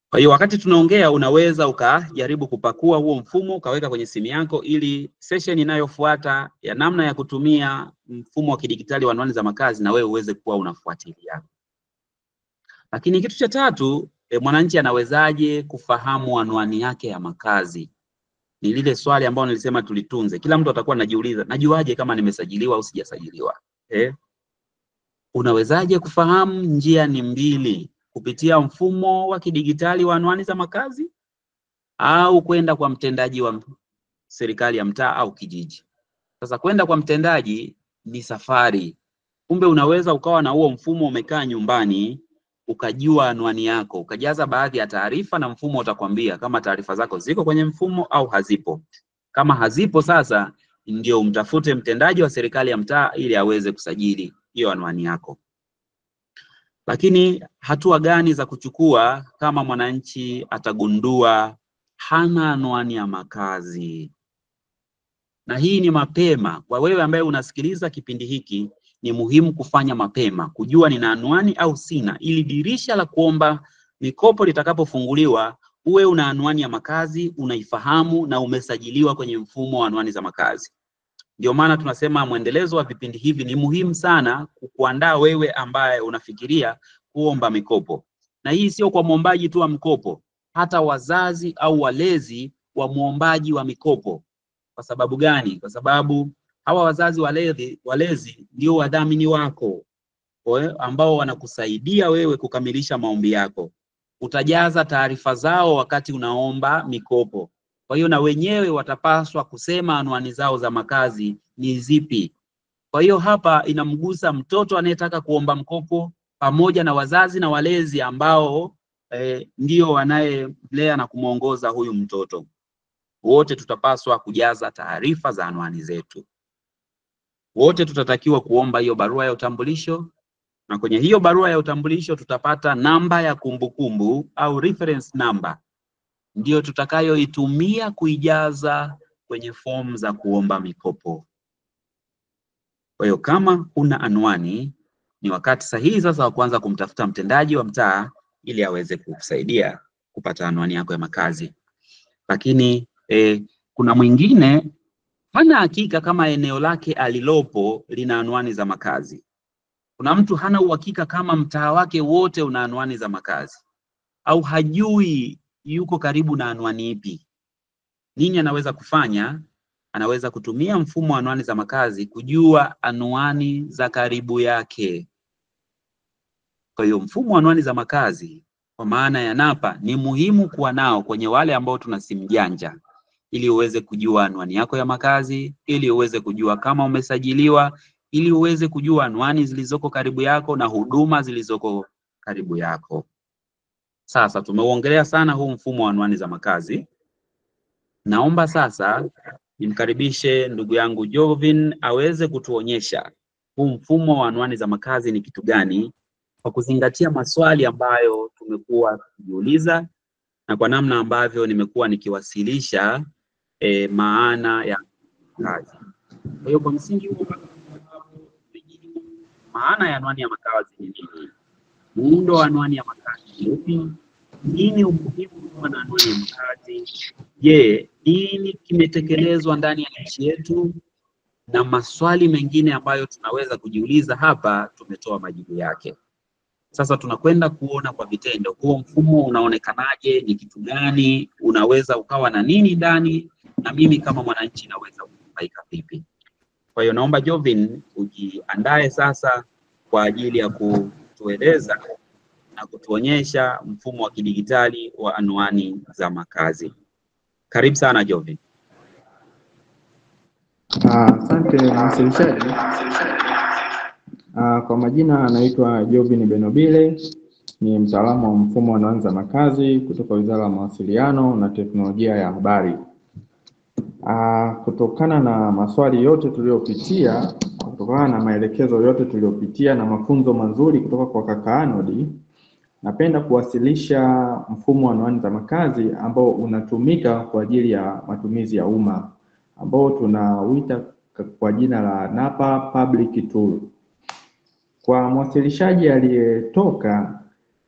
Kwa hiyo wakati tunaongea unaweza ukajaribu kupakua huo mfumo ukaweka kwenye simu yako ili session inayofuata ya namna ya kutumia mfumo wa kidigitali wa anwani za makazi na wewe uweze kuwa unafuatilia. Lakini kitu cha tatu, mwananchi anawezaje kufahamu anwani yake ya makazi? Ni lile swali ambalo nilisema tulitunze. Kila mtu atakuwa anajiuliza, najuaje kama nimesajiliwa au sijasajiliwa? Unawezaje kufahamu? Njia ni mbili: kupitia mfumo wa kidigitali wa anwani za makazi au kwenda kwa mtendaji wa serikali ya mtaa au kijiji. Sasa kwenda kwa mtendaji ni safari. Kumbe unaweza ukawa na huo mfumo umekaa nyumbani, ukajua anwani yako, ukajaza baadhi ya taarifa na mfumo utakwambia kama taarifa zako ziko kwenye mfumo au hazipo. Kama hazipo, sasa ndio umtafute mtendaji wa serikali ya mtaa ili aweze kusajili hiyo anwani yako. Lakini hatua gani za kuchukua kama mwananchi atagundua hana anwani ya makazi? Na hii ni mapema. Kwa wewe ambaye unasikiliza kipindi hiki, ni muhimu kufanya mapema, kujua nina anwani au sina, ili dirisha la kuomba mikopo litakapofunguliwa uwe una anwani ya makazi, unaifahamu na umesajiliwa kwenye mfumo wa anwani za makazi. Ndio maana tunasema mwendelezo wa vipindi hivi ni muhimu sana kukuandaa wewe ambaye unafikiria kuomba mikopo. Na hii sio kwa mwombaji tu wa mkopo, hata wazazi au walezi wa mwombaji wa mikopo. Kwa sababu gani? Kwa sababu hawa wazazi walezi ndio wadhamini wako ambao wanakusaidia wewe kukamilisha maombi yako. Utajaza taarifa zao wakati unaomba mikopo. Kwa hiyo na wenyewe watapaswa kusema anwani zao za makazi ni zipi. Kwa hiyo hapa inamgusa mtoto anayetaka kuomba mkopo pamoja na wazazi na walezi ambao ndio wanayemlea na kumuongoza huyu mtoto. Wote tutapaswa kujaza taarifa za anwani zetu. Wote tutatakiwa kuomba hiyo barua ya utambulisho, na kwenye hiyo barua ya utambulisho tutapata namba ya kumbukumbu au reference number, ndio tutakayoitumia kuijaza kwenye fomu za kuomba mikopo. Kwa hiyo kama huna anwani, ni wakati sahihi sasa wa kuanza kumtafuta mtendaji wa mtaa ili aweze kukusaidia kupata anwani yako ya makazi. Lakini kuna mwingine hana hakika kama eneo lake alilopo lina anwani za makazi. Kuna mtu hana uhakika kama mtaa wake wote una anwani za makazi, au hajui yuko karibu na anwani ipi. Nini anaweza kufanya? Anaweza kutumia mfumo wa anwani za makazi kujua anwani za karibu yake. Kwa hiyo mfumo wa anwani za makazi kwa maana ya NAPA ni muhimu kuwa nao kwenye wale ambao tuna simu janja, ili uweze kujua anwani yako ya makazi, ili uweze kujua kama umesajiliwa, ili uweze kujua anwani zilizoko karibu yako na huduma zilizoko karibu yako. Sasa tumeuongelea sana huu mfumo wa anwani za makazi. Naomba sasa nimkaribishe ndugu yangu Jovin aweze kutuonyesha huu mfumo wa anwani za makazi ni kitu gani, kwa kuzingatia maswali ambayo tumekuwa tukijiuliza na kwa namna ambavyo nimekuwa nikiwasilisha maana ya makazi. Kwa hiyo kwa msingi huo, maana ya anwani ya makazi ni nini? Muundo wa anwani ya makazi ni upi? Nini umuhimu wa anwani ya makazi? Je, nini kimetekelezwa ndani ya nchi yetu? Na maswali mengine ambayo tunaweza kujiuliza hapa tumetoa majibu yake. Sasa tunakwenda kuona kwa vitendo huo mfumo unaonekanaje, ni kitu gani, unaweza ukawa na nini ndani, na mimi kama mwananchi naweza kunufaika vipi. Kwa hiyo naomba Jovin ujiandae sasa kwa ajili ya kutueleza na kutuonyesha mfumo wa kidigitali wa anwani za makazi. Karibu sana Jovin. Asante mwasilishaji. Kwa majina anaitwa Jovin Benobile, ni mtaalamu wa mfumo wa anwani za makazi kutoka Wizara ya Mawasiliano na Teknolojia ya Habari. Kutokana na maswali yote tuliyopitia, kutokana na maelekezo yote tuliyopitia na mafunzo mazuri kutoka kwa kaka Arnold, napenda kuwasilisha mfumo wa anwani za makazi ambao unatumika kwa ajili ya matumizi ya umma, ambao tunauita kwa jina la NAPA Public Tool. Kwa mwasilishaji aliyetoka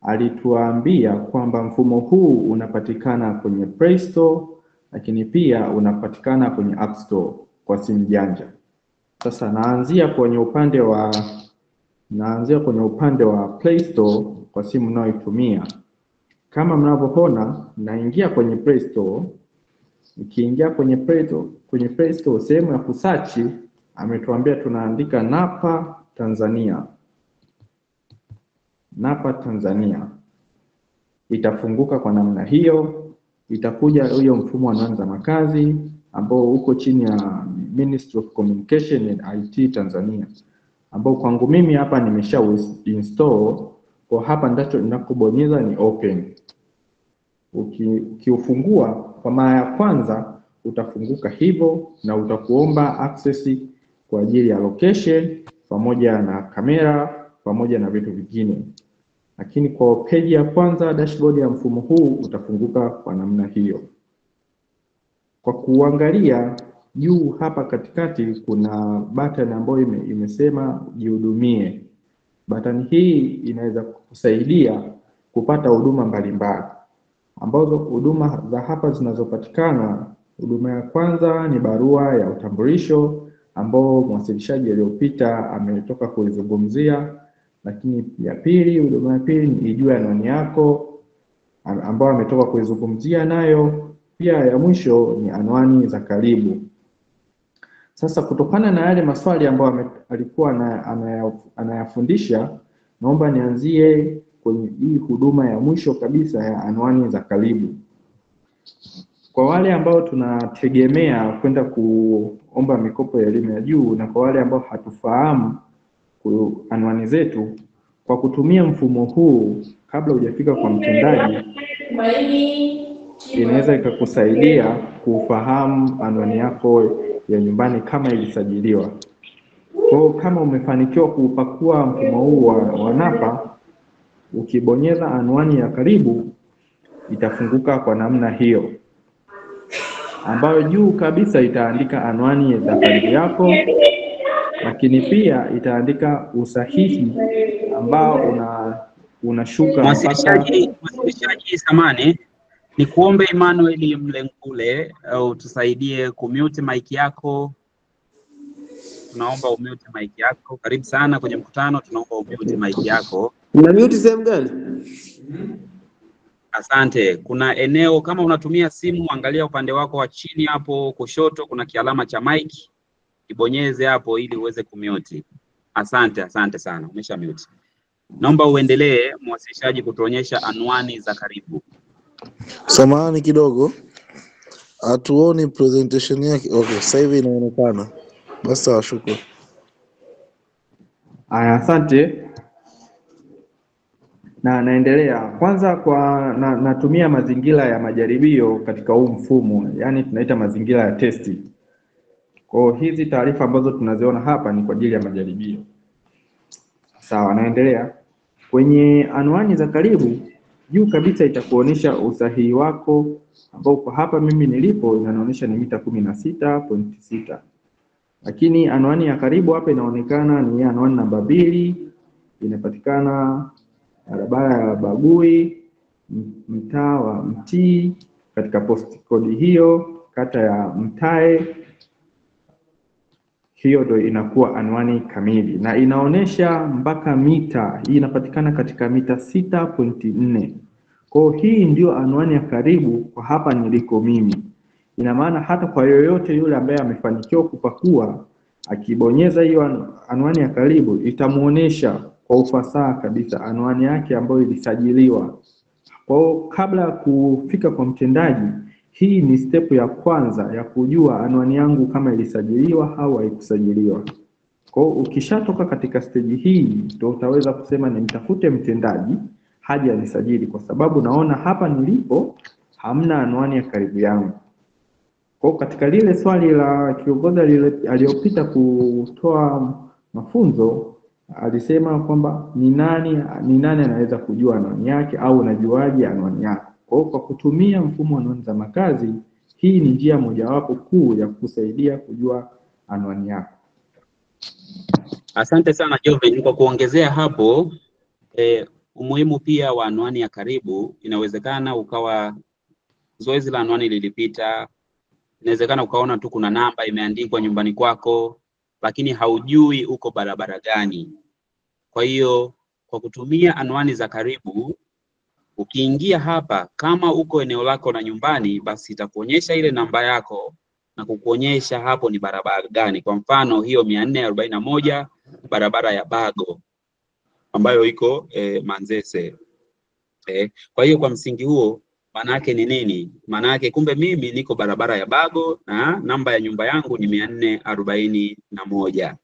alituambia kwamba mfumo huu unapatikana kwenye Play Store, lakini pia unapatikana kwenye App Store kwa simu janja. Sasa naanzia kwenye upande wa Play Store kwa simu ninayoitumia. Kama mnavyoona, naingia kwenye Play Store. Nikiingia kwenye Play Store, sehemu ya kusearch ametuambia tunaandika NAPA Tanzania. NAPA Tanzania itafunguka kwa namna hiyo. Itakuja huyo mfumo wa anwani za makazi ambao uko chini ya Ministry of Communication and IT Tanzania, ambao kwangu mimi hapa nimesha install Kwa hapa ndacho ninakobonyeza ni open. Ukiufungua kwa mara ya kwanza utafunguka hivyo na utakuomba access kwa ajili ya location pamoja na kamera pamoja na vitu vingine. Lakini kwa page ya kwanza, dashboard ya mfumo huu utafunguka kwa namna hiyo. Kwa kuangalia juu hapa katikati kuna button ambayo imesema jihudumie. Button hii inaweza kukusaidia kupata huduma mbalimbali, ambazo huduma za hapa zinazopatikana, huduma ya kwanza ni barua ya utambulisho ambao mwasilishaji aliyopita ametoka kuizungumzia. Lakini ya pili, huduma ya pili ni ijue anwani yako ambao ametoka kuizungumzia nayo. Pia ya mwisho ni anwani za karibu. Sasa kutokana na yale maswali ambayo alikuwa anayafundisha, naomba nianzie kwenye hii huduma ya mwisho kabisa ya anwani za karibu. Kwa wale ambao tunategemea kwenda kuomba mikopo ya elimu ya juu na kwa wale ambao hatufahamu anwani zetu, kwa kutumia mfumo huu kabla hujafika kwa mtendaji, inaweza ikakusaidia kufahamu anwani yako ya nyumbani kama ilisajiliwa. Kwa hiyo kama umefanikiwa kuupakua mfumo huu wa NAPA, ukibonyeza anwani ya karibu itafunguka kwa namna hiyo, ambayo juu kabisa itaandika anwani za karibu yako, lakini pia itaandika usahihi ambao unashuka. Mwasilishaji samani, ni kuombe Emmanuel Mlengule utusaidie kumute mic yako. Tunaomba umute mic yako. Karibu sana kwenye mkutano, tunaomba umute mic yako. Una mute sehemu gani? Asante. Kuna eneo kama unatumia simu, angalia upande wako wa chini hapo kushoto kuna kialama cha mic. Kibonyeze hapo ili uweze kumute. Asante, asante sana. Umesha mute. Naomba uendelee mwasilishaji kutuonyesha anwani za karibu. Samahani kidogo, hatuoni presentation yake. Okay, sasa hivi inaonekana. Basi sawa, shukrani. Aya, asante. Na naendelea. Kwanza kwa natumia mazingira ya majaribio katika huu mfumo, yani tunaita mazingira ya testi. Kwa hizi taarifa ambazo tunaziona hapa ni kwa ajili ya majaribio. Sawa, naendelea. Kwenye anwani za karibu, juu kabisa itakuonyesha usahihi wako ambao kwa hapa mimi nilipo inanionyesha ni mita 16.6. Lakini anwani ya karibu hapa inaonekana ni anwani namba 2, inapatikana barabara ya Bagui, mtaa wa Mtii, katika post code hiyo, kata ya Mtae. Hiyo ndio inakuwa anwani kamili na inaonesha mpaka mita. Hii inapatikana katika mita 6.4. Kwa hii ndio anwani ya karibu kwa hapa niliko mimi. Ina maana hata kwa yoyote yule ambaye amefanikiwa kupakua, akibonyeza hiyo anwani ya karibu itamuonesha kwa ufasaha kabisa anwani yake ambayo ilisajiliwa. Kwa hiyo kabla ya kufika kwa mtendaji, hii ni step ya kwanza ya kujua anwani yangu kama ilisajiliwa au haikusajiliwa. Kwa hiyo ukishatoka katika stage hii ndio utaweza kusema nimtafute mtendaji haja anisajili, kwa sababu naona hapa nilipo hamna anwani ya karibu yangu. Kwa hiyo katika lile swali la kiongozi aliyopita kutoa mafunzo alisema kwamba ni nani anaweza kujua anwani yake au unajuaje anwani yako. Kwa hiyo kwa kutumia mfumo wa anwani za makazi, hii ni njia mojawapo kuu ya kusaidia kujua anwani yako. Asante sana Joven kwa kuongezea hapo. Umuhimu pia wa anwani ya karibu, inawezekana ukawa zoezi la anwani lilipita, inawezekana ukaona tu kuna namba imeandikwa nyumbani kwako, lakini haujui uko barabara gani. Kwa hiyo kwa kutumia anwani za karibu, ukiingia hapa kama uko eneo lako la nyumbani, basi itakuonyesha ile namba yako na kukuonyesha hapo ni barabara gani. Kwa mfano hiyo 441 barabara ya Bago ambayo iko Manzese. Kwa hiyo kwa msingi huo maana yake ni nini? Maana yake kumbe mimi niko barabara ya Bago na namba ya nyumba yangu ni 441.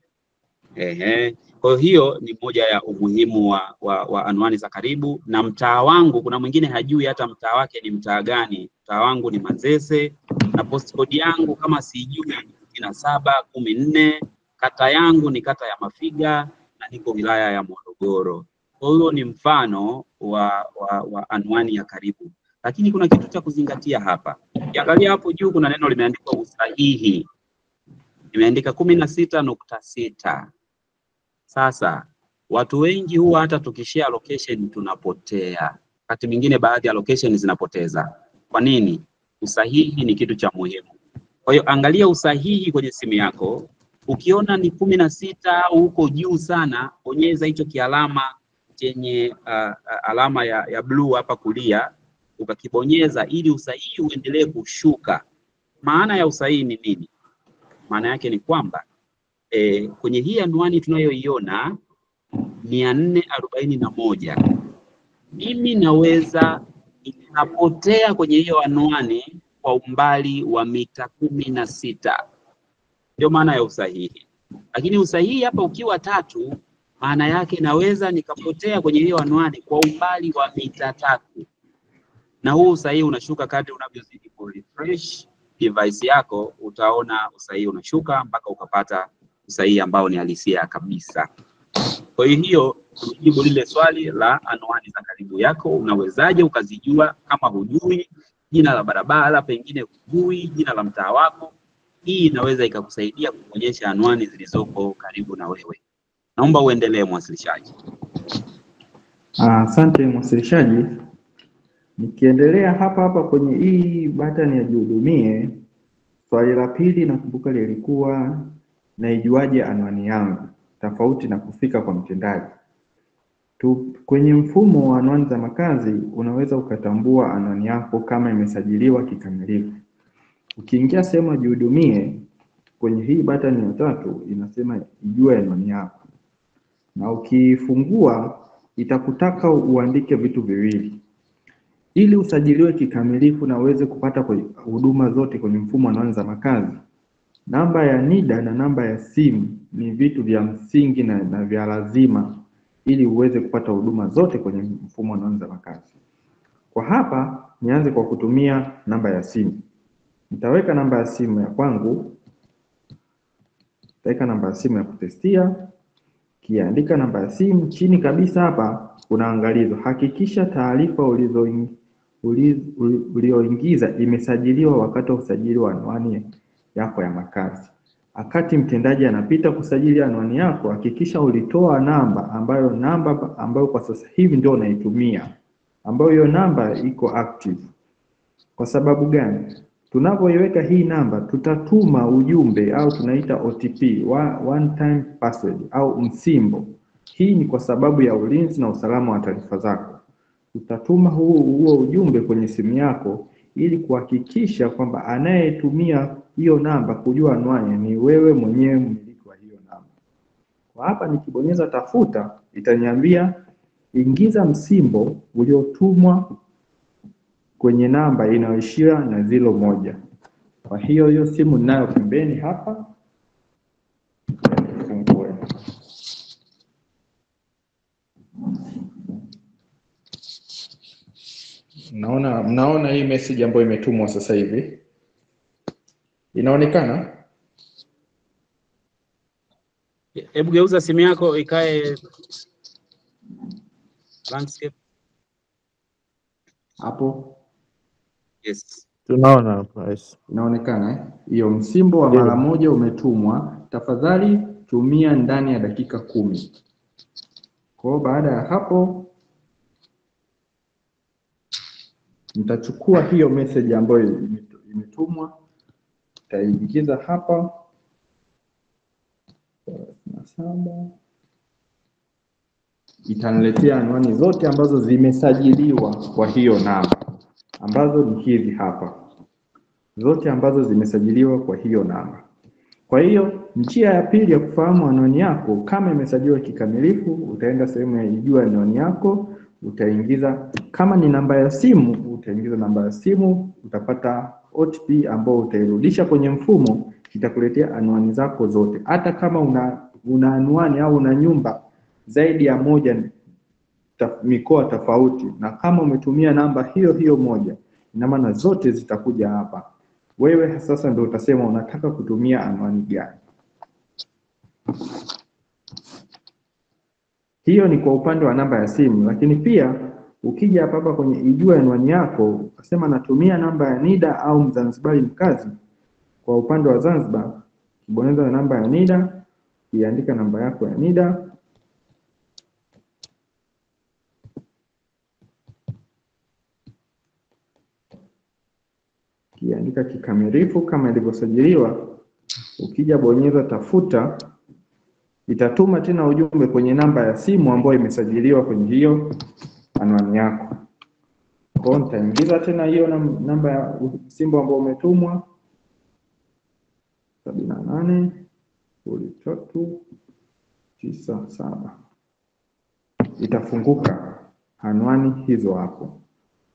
Kwa hiyo ni moja ya umuhimu wa anwani za karibu. Na mtaa wangu, kuna mwingine hajui hata mtaa wake ni mtaa gani. Mtaa wangu ni Manzese na postcode yangu kama sijui ni 6714, kata yangu ni kata ya Mafiga na niko wilaya ya Morogoro. Kwa hiyo ni mfano wa anwani ya karibu. Lakini kuna kitu cha kuzingatia hapa. Ukiangalia hapo juu kuna neno limeandikwa usahihi. Imeandika 16.6. Sasa watu wengi huwa hata tukishare location tunapotea. Wakati mwingine baadhi ya location zinapoteza. Kwa nini? Usahihi ni kitu cha muhimu. Kwa hiyo angalia usahihi kwenye simu yako. Ukiona ni 16 au huko juu sana, bonyeza hicho kialama chenye alama ya blue hapa kulia, ukakibonyeza ili usahihi uendelee kushuka. Maana ya usahihi ni nini? Maana yake ni kwamba kwenye hii anwani tunayoiona 441, mimi naweza nikapotea kwenye hiyo anwani kwa umbali wa mita 16. Ndio maana ya usahihi. Lakini usahihi hapa ukiwa 3, maana yake naweza nikapotea kwenye hiyo anwani kwa umbali wa mita 3. Na huu usahihi unashuka kadri unavyozidi ku refresh device yako, utaona usahihi unashuka mpaka ukapata usahihi ambao ni halisia kabisa. Kwa hiyo tujibu lile swali la anwani za karibu yako, unawezaje ukazijua kama hujui jina la barabara, pengine hujui jina la mtaa wako? Hii inaweza ikakusaidia kuonyesha anwani zilizoko karibu na wewe. Naomba uendelee mwasilishaji. Asante mwasilishaji. Nikiendelea hapa hapa kwenye hii button ya jihudumie, swali la pili nakumbuka lilikuwa naijuaje anwani yangu tofauti na kufika kwa mtendaji. Kwenye mfumo wa anwani za makazi unaweza ukatambua anwani yako kama imesajiliwa kikamilifu. Ukiingia sehemu ya jihudumie, kwenye hii button ya 3 inasema ijue anwani yako, na ukifungua itakutaka uandike vitu viwili ili usajiliwe kikamilifu na uweze kupata huduma zote kwenye mfumo wa anwani za makazi. Namba ya NIDA na namba ya simu ni vitu vya msingi na vya lazima ili uweze kupata huduma zote kwenye mfumo wa anwani za makazi. Kwa hapa nianze kwa kutumia namba ya simu. Nitaweka namba ya simu ya kwangu, nitaweka namba ya simu ya kutestia. Kiandika namba ya simu, chini kabisa hapa kuna angalizo: hakikisha taarifa ulioingiza imesajiliwa wakati wa usajili wa anwani yako ya makazi. Wakati mtendaji anapita kusajili anwani yako, hakikisha ulitoa namba ambayo kwa sasa hivi ndio unaitumia, ambayo hiyo namba iko active. Kwa sababu gani? Tunapoiweka hii namba tutatuma ujumbe au tunaita OTP, one time password au msimbo. Hii ni kwa sababu ya ulinzi na usalama wa taarifa zako. Tutatuma huo ujumbe kwenye simu yako ili kuhakikisha kwamba anayetumia hiyo namba kujua anwani ni wewe mwenyewe mmiliki wa hiyo namba. Kwa hapa nikibonyeza tafuta, itaniambia ingiza msimbo uliotumwa kwenye namba inayoishia na 01. Kwa hiyo hiyo simu ninayo pembeni hapa. Nifungue. Mnaona hii message ambayo imetumwa sasa hivi? Inaonekana? Hebu geuza simu yako ikae landscape. Hapo. Yes. Tunaona hapo. Yes. Inaonekana hiyo msimbo wa mara moja umetumwa. Tafadhali tumia ndani ya dakika 10. Kwa baada ya hapo nitachukua hiyo message ambayo imetumwa, nitaingiza hapa 37, itaniletea anwani zote ambazo zimesajiliwa kwa hiyo namba, ambazo ni hizi hapa, zote ambazo zimesajiliwa kwa hiyo namba. Kwa hiyo njia ya pili ya kufahamu anwani yako kama imesajiliwa kikamilifu, utaenda sehemu ya ijua anwani yako, utaingiza kama ni namba ya simu, utaingiza namba ya simu, utapata OTP ambao utairudisha kwenye mfumo, itakuletea anwani zako zote. Hata kama una una anwani au una nyumba zaidi ya moja mikoa tofauti, na kama umetumia namba hiyo hiyo moja, ina maana zote zitakuja hapa. Wewe sasa ndio utasema unataka kutumia anwani gani. Hiyo ni kwa upande wa namba ya simu, lakini pia ukija hapa kwenye ijue anwani yako, ukasema natumia namba ya NIDA au Mzanzibari mkazi. Kwa upande wa Zanzibar, ukibonyeza namba ya NIDA, iandika namba yako ya NIDA, kiandika kikamilifu kama ilivyosajiliwa. Ukija bonyeza tafuta, itatuma tena ujumbe kwenye namba ya simu ambayo imesajiliwa kwenye hiyo anwani yako. Kwa hiyo nitaingiza tena hiyo namba ya simu ambayo umetumwa 78 03 97. Itafunguka anwani hizo hapo.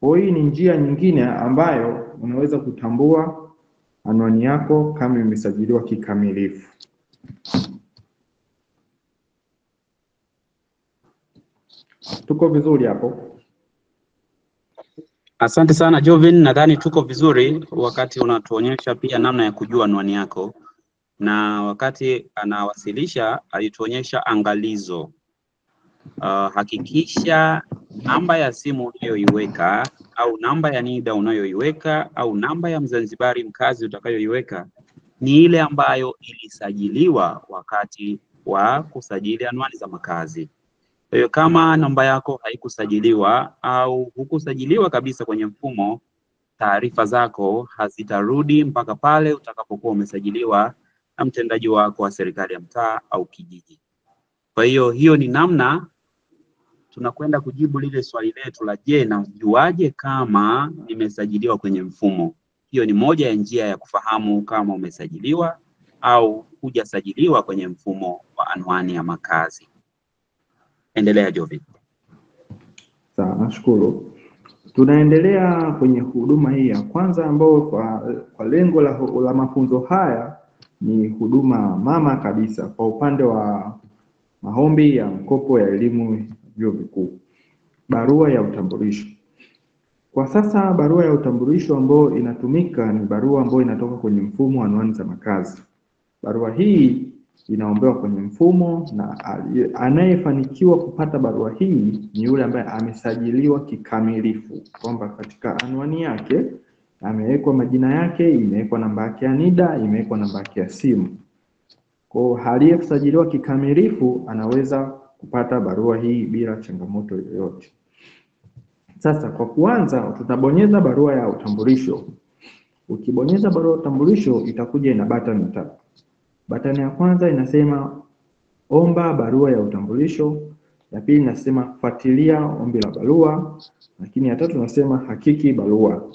Kwa hii ni njia nyingine ambayo unaweza kutambua anwani yako kama imesajiliwa kikamilifu. Tuko vizuri hapo? Asante sana Jovin, nadhani tuko vizuri wakati unatuonyesha pia namna ya kujua anwani yako, na wakati anawasilisha alituonyesha angalizo. Hakikisha namba ya simu unayoiweka au namba ya NIDA unayoiweka au namba ya Mzanzibari mkazi utakayoiweka ni ile ambayo ilisajiliwa wakati wa kusajili anwani za makazi. Kwa hiyo kama namba yako haikusajiliwa au hukusajiliwa kabisa kwenye mfumo, taarifa zako hazitarudi mpaka pale utakapokuwa umesajiliwa na mtendaji wako wa serikali ya mtaa au kijiji. Kwa hiyo hiyo ni namna tunakwenda kujibu lile swali letu la je, najuaje kama nimesajiliwa kwenye mfumo? Hiyo ni moja ya njia ya kufahamu kama umesajiliwa au hujasajiliwa kwenye mfumo wa anwani ya makazi. Endelea Jovin. Sawa, nashukuru. Tunaendelea kwenye huduma hii ya kwanza ambayo kwa lengo la mafunzo haya ni huduma mama kabisa kwa upande wa maombi ya mkopo ya elimu vyuo vikuu, barua ya utambulisho. Kwa sasa barua ya utambulisho ambayo inatumika ni barua ambayo inatoka kwenye mfumo wa anwani za makazi. Barua hii inaombewa kwenye mfumo, na anayefanikiwa kupata barua hii ni yule ambaye amesajiliwa kikamilifu, kwamba katika anwani yake amewekwa majina yake, imewekwa namba yake ya NIDA, imewekwa namba yake ya simu. Kwa hiyo aliyesajiliwa kikamilifu anaweza kupata barua hii bila changamoto yoyote. Sasa kwa kuanza tutabonyeza barua ya utambulisho. Ukibonyeza barua ya utambulisho itakuja ina button tatu. Button ya kwanza inasema omba barua ya utambulisho, ya pili inasema fuatilia ombi la barua, lakini ya tatu inasema hakiki barua.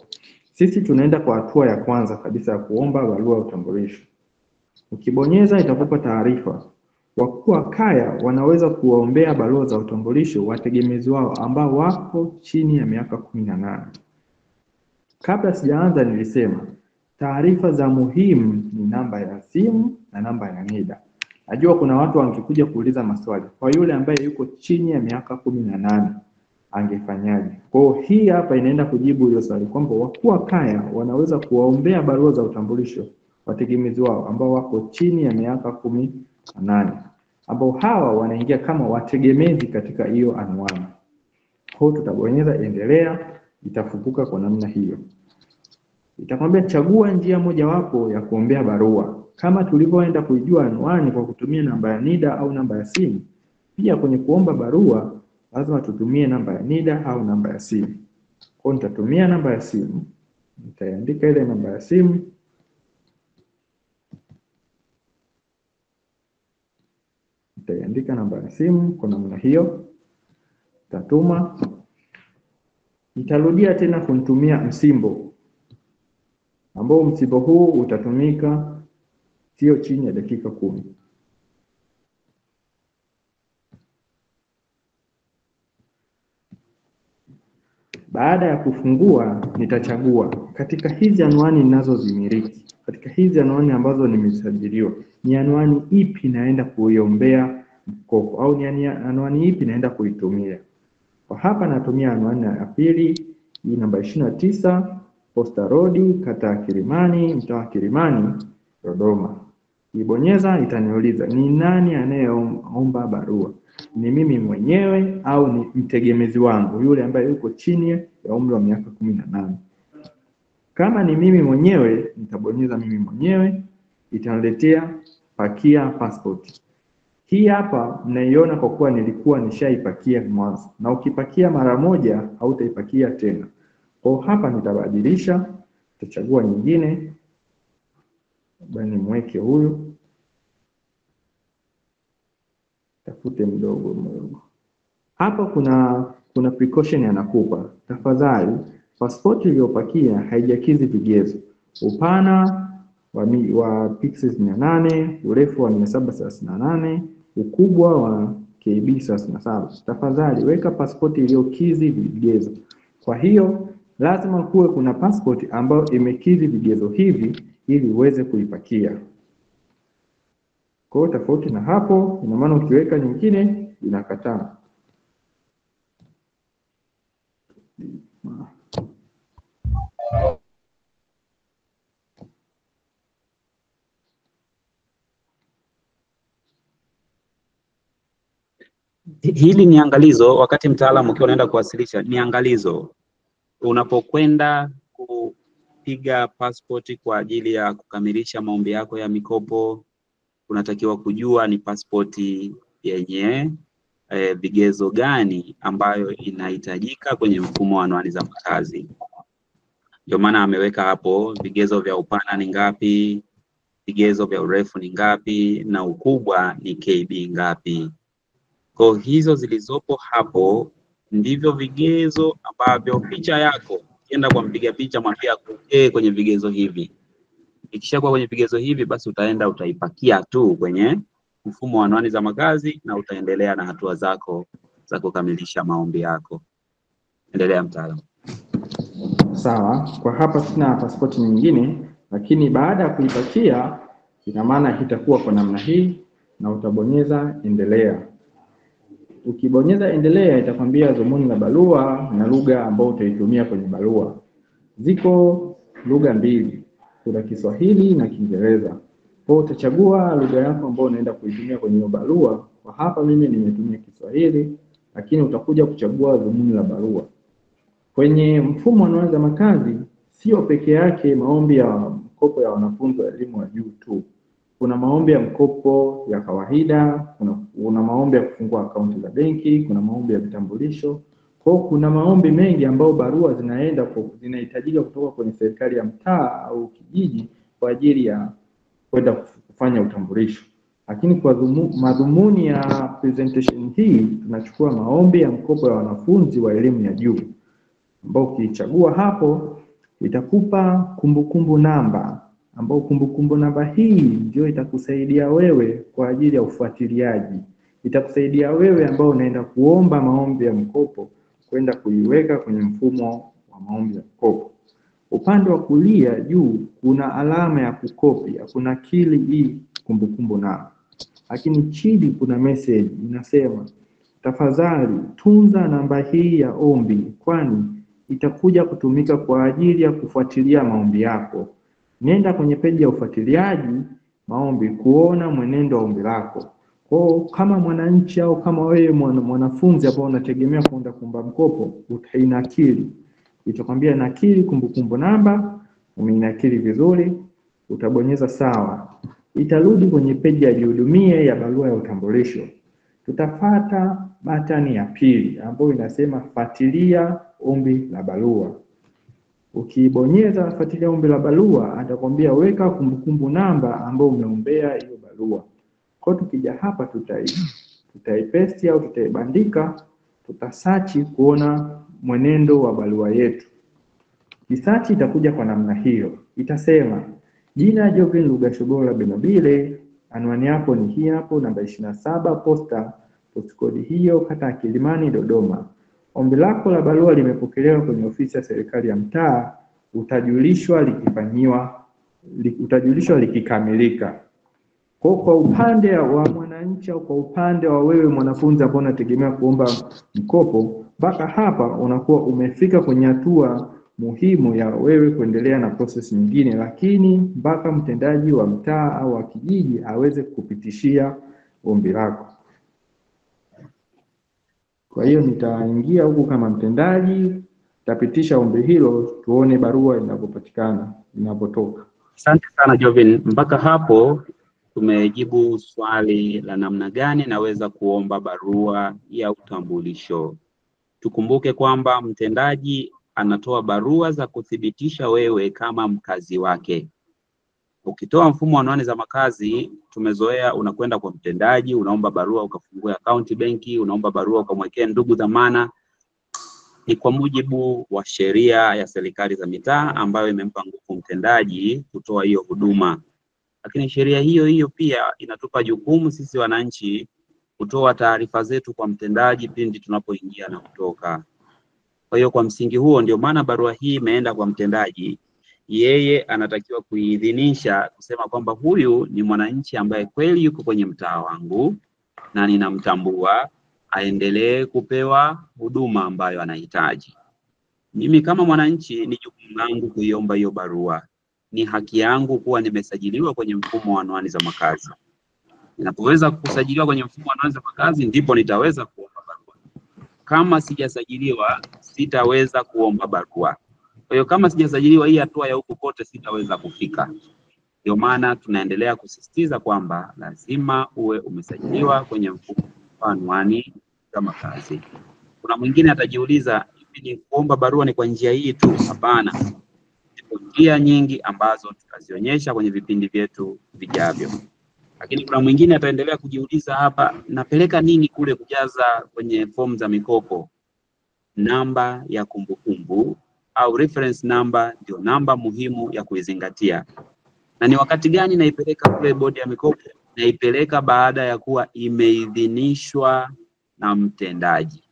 Sisi tunaenda kwa hatua ya kwanza kabisa ya kuomba barua ya utambulisho. Ukibonyeza itakupa taarifa. Wakuu wa kaya wanaweza kuwaombea barua za utambulisho wategemezi wao ambao wako chini ya miaka 18. Kabla sijaanza nilisema taarifa za muhimu ni namba ya simu na namba ya NIDA. Najua kuna watu wangekuja kuuliza maswali. Kwa yule ambaye yuko chini ya miaka 18 angefanyaje? Kwa hiyo hii hapa inaenda kujibu hilo swali kwamba wakuu wa kaya wanaweza kuwaombea barua za utambulisho wategemezi wao ambao wako chini ya miaka 18, ambao hawa wanaingia kama wategemezi katika hiyo anwani. Kwa hiyo tutabonyeza endelea, itafunguka kwa namna hiyo. Itakwambia chagua njia mojawapo ya kuombea barua. Kama tulivyoenda kuijua anwani kwa kutumia namba ya NIDA au namba ya simu, pia kwenye kuomba barua lazima tutumie namba ya NIDA au namba ya simu. Kwa hiyo nitatumia namba ya simu, nitaandika ile namba ya simu. Nitaandika namba ya simu kwa namna hiyo, nitatuma. Nitarudia tena kunitumia msimbo, ambao msimbo huu utatumika sio chini ya dakika 10. Baada ya kufungua nitachagua katika hizi anwani ninazozimiliki, katika hizi anwani ambazo nimesajiliwa, ni anwani ipi naenda kuiombea mkopo au ni anwani ipi naenda kuitumia. Kwa hapa natumia anwani ya pili, hii namba 29 Posta Road, kata ya Kilimani, mtaa wa Kilimani, Dodoma. Ibonyeza itaniuliza ni nani anayeomba barua, ni mimi mwenyewe au ni mtegemezi wangu yule ambaye yuko chini ya umri wa miaka 18. Kama ni mimi mwenyewe nitabonyeza mimi mwenyewe, itaniletea pakia passport. Hii hapa mnaiona kwa kuwa nilikuwa nishaipakia mwanzo, na ukipakia mara moja hautaipakia tena. Kwa hapa nitabadilisha, nitachagua nyingine, bali nimweke huyu, tafute mdogo mdogo. Hapa kuna precaution anakupa, tafadhali passport iliyopakia haijakidhi vigezo: upana wa pixels 800, urefu wa 738, ukubwa wa KB 37. Tafadhali weka passport iliyokidhi vigezo. Kwa hiyo lazima kuwe kuna passport ambayo imekidhi vigezo hivi ili uweze kuipakia. Kwa hiyo tofauti na hapo, ina maana ukiweka nyingine inakataa. Hili ni angalizo, wakati mtaalamu ukiwa unaenda kuwasilisha, ni angalizo unapokwenda kupiga passport kwa ajili ya kukamilisha maombi yako ya mikopo, unatakiwa kujua ni pasipoti yenye vigezo gani ambayo inahitajika kwenye mfumo wa anwani za makazi. Ndio maana ameweka hapo vigezo vya upana ni ngapi, vigezo vya urefu ni ngapi, na ukubwa ni KB ngapi. Kwa hizo zilizopo hapo ndivyo vigezo ambavyo picha yako ukienda kwa mpiga picha mwambie akuwekee kwenye vigezo hivi. Ikishakuwa kwenye vigezo hivi, basi utaenda utaipakia tu kwenye mfumo wa anwani za makazi na utaendelea na hatua zako za kukamilisha maombi yako. Endelea mtaalamu. Sawa, kwa hapa sina pasipoti nyingine, lakini baada ya kuipakia ina maana itakuwa kwa namna hii na utabonyeza endelea. Ukibonyeza endelea itakwambia dhumuni la barua na lugha ambayo utaitumia kwenye barua. Ziko lugha mbili, kuna Kiswahili na Kiingereza. Kwa hiyo utachagua lugha yako ambayo unaenda kuitumia kwenye hiyo barua. Kwa hapa mimi nimetumia Kiswahili, lakini utakuja kuchagua dhumuni la barua. Kwenye mfumo wa anwani za makazi sio peke yake maombi ya mkopo ya wanafunzi wa elimu ya juu tu. Kuna maombi ya mkopo ya kawaida, kuna maombi ya kufungua akaunti za benki, kuna maombi ya vitambulisho. Kwa hiyo kuna maombi mengi ambayo barua zinahitajika kutoka kwenye serikali ya mtaa au kijiji kwa ajili ya kwenda kufanya utambulisho. Lakini kwa madhumuni ya presentation hii tunachukua maombi ya mkopo ya wanafunzi wa elimu ya juu, ambao ukichagua hapo itakupa kumbukumbu namba, ambao kumbukumbu namba hii ndio itakusaidia wewe kwa ajili ya ufuatiliaji. Itakusaidia wewe ambao unaenda kuomba maombi ya mkopo kwenda kuiweka kwenye mfumo wa maombi ya mkopo. Upande wa kulia juu kuna alama ya kukopi, ya kunakili hii kumbukumbu namba. Lakini chini kuna message inasema, tafadhali tunza namba hii ya ombi kwani itakuja kutumika kwa ajili ya kufuatilia maombi yako. Nenda kwenye peji ya ufuatiliaji maombi kuona mwenendo wa ombi lako. Kwa kama mwananchi au kama wewe mwanafunzi ambao unategemea kwenda kuomba mkopo, utainakili. Itakwambia nakili kumbukumbu namba, umeinakili vizuri, utabonyeza sawa. Itarudi kwenye peji ya jihudumie ya barua ya utambulisho. Tutafata batani ya pili ambayo inasema fuatilia ombi la barua. Ukibonyeza fuatilia ombi la barua, atakwambia weka kumbukumbu namba ambayo umeombea hiyo barua. Kwa tukija hapa tutaipaste au tutaibandika, tutasearch kuona mwenendo wa barua yetu. Kisearch itakuja kwa namna hiyo. Itasema jina Jovin Lugashobora Benobile, anwani yako ni hii hapo namba 27 Posta, postcode hiyo, kata ya Kilimani, Dodoma. Ombi lako la barua limepokelewa kwenye ofisi ya serikali ya mtaa, utajulishwa likifanyiwa Utajulishwa likikamilika. Kwa upande wa mwananchi au kwa upande wa wewe mwanafunzi ambao unategemea kuomba mkopo, mpaka hapa unakuwa umefika kwenye hatua muhimu ya wewe kuendelea na process nyingine, lakini mpaka mtendaji wa mtaa au wa kijiji aweze kupitishia ombi lako. Kwa hiyo nitaingia huku kama mtendaji, nitapitisha ombi hilo, tuone barua inapopatikana, inapotoka. Asante sana Jovin. Mpaka hapo tumejibu swali la namna gani naweza kuomba barua ya utambulisho. Tukumbuke kwamba mtendaji anatoa barua za kuthibitisha wewe kama mkazi wake. Ukitoa mfumo wa anwani za makazi, tumezoea unakwenda kwa mtendaji, unaomba barua ukafungue akaunti benki, unaomba barua ukamwekee ndugu dhamana. Ni kwa mujibu wa sheria ya serikali za mitaa ambayo imempa nguvu mtendaji kutoa hiyo huduma. Lakini sheria hiyo hiyo pia inatupa jukumu sisi wananchi kutoa taarifa zetu kwa mtendaji pindi tunapoingia na kutoka. Kwa hiyo kwa msingi huo ndio maana barua hii imeenda kwa mtendaji. Yeye anatakiwa kuidhinisha kusema kwamba huyu ni mwananchi ambaye kweli yuko kwenye mtaa wangu na ninamtambua, aendelee kupewa huduma ambayo anahitaji. Mimi kama mwananchi ni jukumu langu kuiomba hiyo barua. Ni haki yangu kuwa nimesajiliwa kwenye mfumo wa anwani za makazi. Ninapoweza kusajiliwa kwenye mfumo wa anwani za makazi ndipo nitaweza kuomba barua. Kama sijasajiliwa sitaweza kuomba barua. Kwa hiyo kama sijasajiliwa, hii hatua ya huku kote sitaweza kufika. Ndio maana tunaendelea kusisitiza kwamba lazima uwe umesajiliwa kwenye mfumo wa anwani za makazi. Kuna mwingine atajiuliza, hivi ni kuomba barua ni kwa njia hii tu? Hapana. Zipo njia nyingi ambazo tutazionyesha kwenye vipindi vyetu vijavyo. Lakini kuna mwingine ataendelea kujiuliza hapa, napeleka nini kule kujaza kwenye fomu za mikopo? Namba ya kumbukumbu au reference number ndio namba muhimu ya kuizingatia. Na ni wakati gani naipeleka kule bodi ya mikopo? Naipeleka baada ya kuwa imeidhinishwa na mtendaji.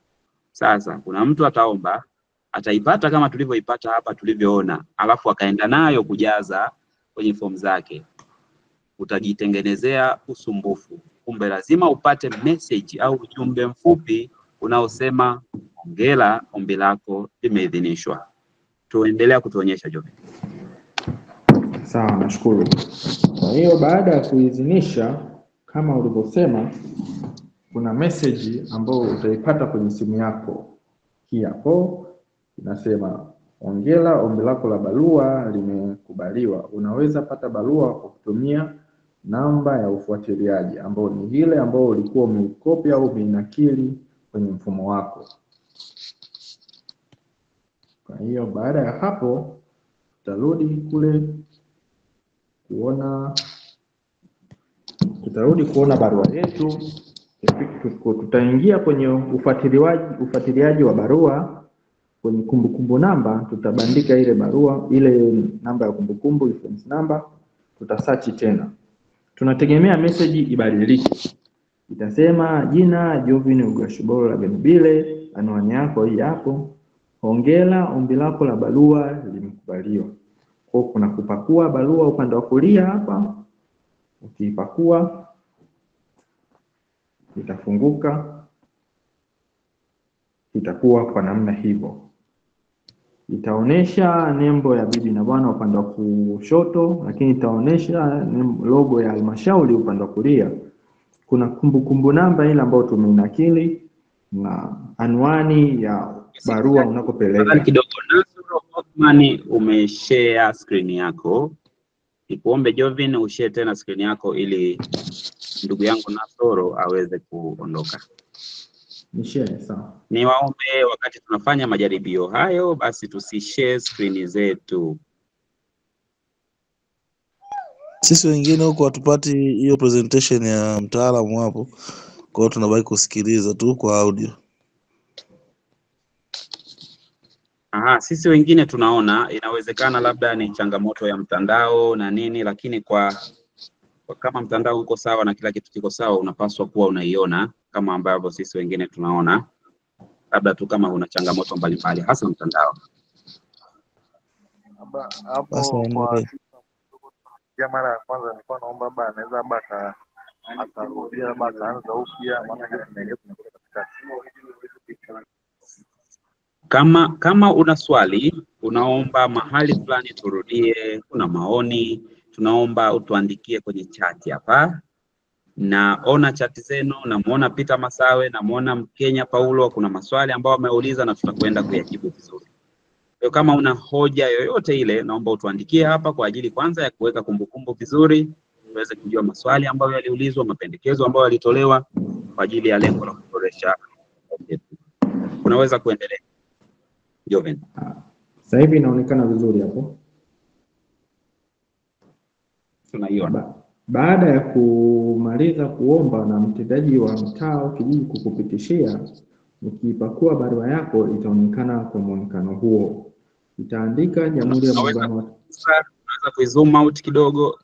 Sasa kuna mtu ataomba, ataipata kama tulivyoipata hapa tulivyoona, alafu akaenda nayo kujaza kwenye fomu zake. Utajitengenezea usumbufu. Kumbe lazima upate message au ujumbe mfupi unaosema hongera, ombi lako limeidhinishwa. Tuendelea kutuonyesha Jovin. Sawa, nashukuru. Kwa hiyo baada ya kuidhinisha kama ulivyosema, kuna message ambayo utaipata kwenye simu yako. Hii hapo inasema hongera, ombi lako la barua limekubaliwa. Unaweza pata barua kwa kutumia namba ya ufuatiliaji ambayo ni ile ambayo ulikuwa umeikopi au umeinakili kwenye mfumo wako. Kwa hiyo baada ya hapo tutarudi kule kuona, tutarudi kuona barua yetu. Tutaingia kwenye ufuatiliaji wa barua kwenye kumbukumbu namba, tutabandika ile barua, ile namba ya kumbukumbu, reference number, tutasearch tena. Tunategemea message ibadilike. Itasema jina Jovin Ugashiboro Labenbile, anwani yako hii hapo. Hongera, ombi lako la barua limekubaliwa. Kwa hiyo kuna kupakua barua upande wa kulia hapa. Ukiipakua itafunguka, itakuwa kwa namna hivyo. Itaonesha nembo ya bibi na bwana upande wa kushoto, lakini itaonesha logo ya halmashauri upande wa kulia. Kuna kumbukumbu namba ile ambayo tumeinakili na anwani ya barua unakopeleka. Kidogo Nasoro Othman, umeshare screen yako. Nikuombe Jovin ushare tena screen yako ili ndugu yangu Nasoro aweze kuondoka. Nishare, sawa. Niwaombe wakati tunafanya majaribio hayo basi tusishare screen zetu. Sisi wengine huko hatupati hiyo presentation ya mtaalamu hapo, kwa hiyo tunabaki kusikiliza tu kwa audio. Aha, sisi wengine tunaona inawezekana labda ni changamoto ya mtandao na nini, lakini kwa kama mtandao uko sawa na kila kitu kiko sawa, unapaswa kuwa unaiona kama ambavyo sisi wengine tunaona, labda tu kama una changamoto mbalimbali hasa mtandao. Basi Hapo kwa endelee. Sikusikia mara ya kwanza, nilikuwa naomba labda anaweza labda akarudia labda akaanza upya, maana ndio tunaingia tunakuta katikati. Kama una swali, unaomba mahali fulani turudie, kuna maoni, tunaomba utuandikie kwenye chati hapa. Naona chati zenu, namuona Peter Masawe, namuona Mkenya Paulo, kuna maswali ambayo ameuliza na tutakwenda kuyajibu vizuri. Kwa hiyo kama una hoja yoyote ile, naomba utuandikie hapa kwa ajili kwanza ya kuweka kumbukumbu vizuri, tuweze kujua maswali ambayo yaliulizwa, mapendekezo ambayo yalitolewa kwa ajili ya lengo la kuboresha yetu. Unaweza kuendelea, Joven. Sasa hivi inaonekana vizuri hapo. Tunaiona. Baada ya kumaliza kuomba na mtendaji wa mtaa au kijiji kukupitishia, ukiipakua barua yako itaonekana kwa muonekano huo. Itaandika Jamhuri ya Muungano wa Unaweza kuizoom out kidogo.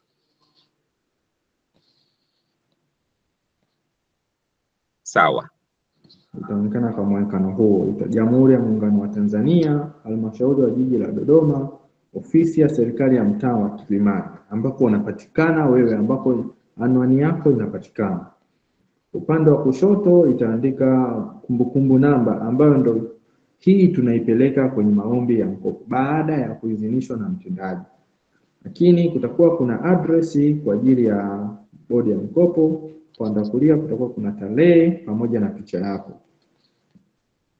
Sawa. Itaonekana kwa muonekano huo. Jamhuri ya Muungano wa Tanzania, Halmashauri ya Jiji la Dodoma, ofisi ya serikali ya mtaa wa Kilimani, ambapo unapatikana wewe, ambapo anwani yako inapatikana. Upande wa kushoto itaandika kumbukumbu namba, ambayo ndo hii tunaipeleka kwenye maombi ya mkopo baada ya kuidhinishwa na mtendaji. Lakini kutakuwa kuna address kwa ajili ya bodi ya mkopo. Upande wa kulia kutakuwa kuna tarehe pamoja na picha yako.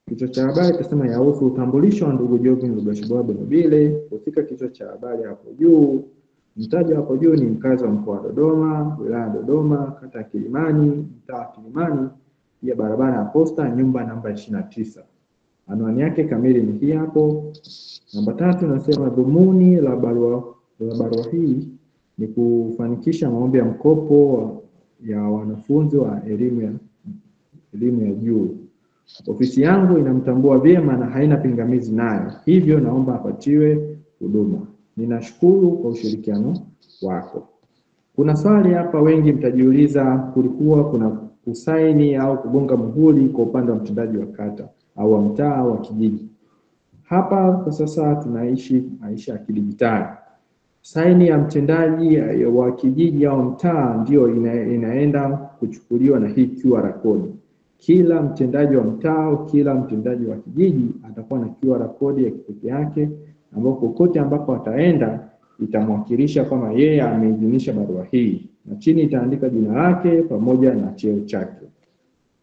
Kichwa cha habari kitasema yahusu utambulisho wa ndugu Jovin Rugashibwa Benobile. Husika kichwa cha habari hapo juu. Mtaji hapo juu ni mkazi wa mkoa wa Dodoma, wilaya ya Dodoma, kata ya Kilimani, mtaa wa Kilimani, pia barabara ya Posta, nyumba namba 29. Anwani yake kamili ni hii hapo. Namba 3 nasema dhumuni la barua hii ni kufanikisha maombi ya mkopo ya wanafunzi wa elimu ya juu. Ofisi yangu inamtambua vyema na haina pingamizi nayo, hivyo naomba apatiwe huduma. Ninashukuru kwa ushirikiano wako. Kuna swali hapa wengi mtajiuliza, kulikuwa kuna kusaini au kugonga muhuri kwa upande wa mtendaji wa kata au wa mtaa au wa kijiji. Hapa kwa sasa tunaishi maisha ya kidijitali. Saini ya mtendaji wa kijiji au mtaa ndio inaenda kuchukuliwa na hii QR code. Kila mtendaji wa mtaa au kila mtendaji wa kijiji atakuwa na QR code ya kipekee yake, ambapo kokote ambapo ataenda itamwakilisha kama yeye ameidhinisha barua hii, na chini itaandika jina lake pamoja na cheo chake.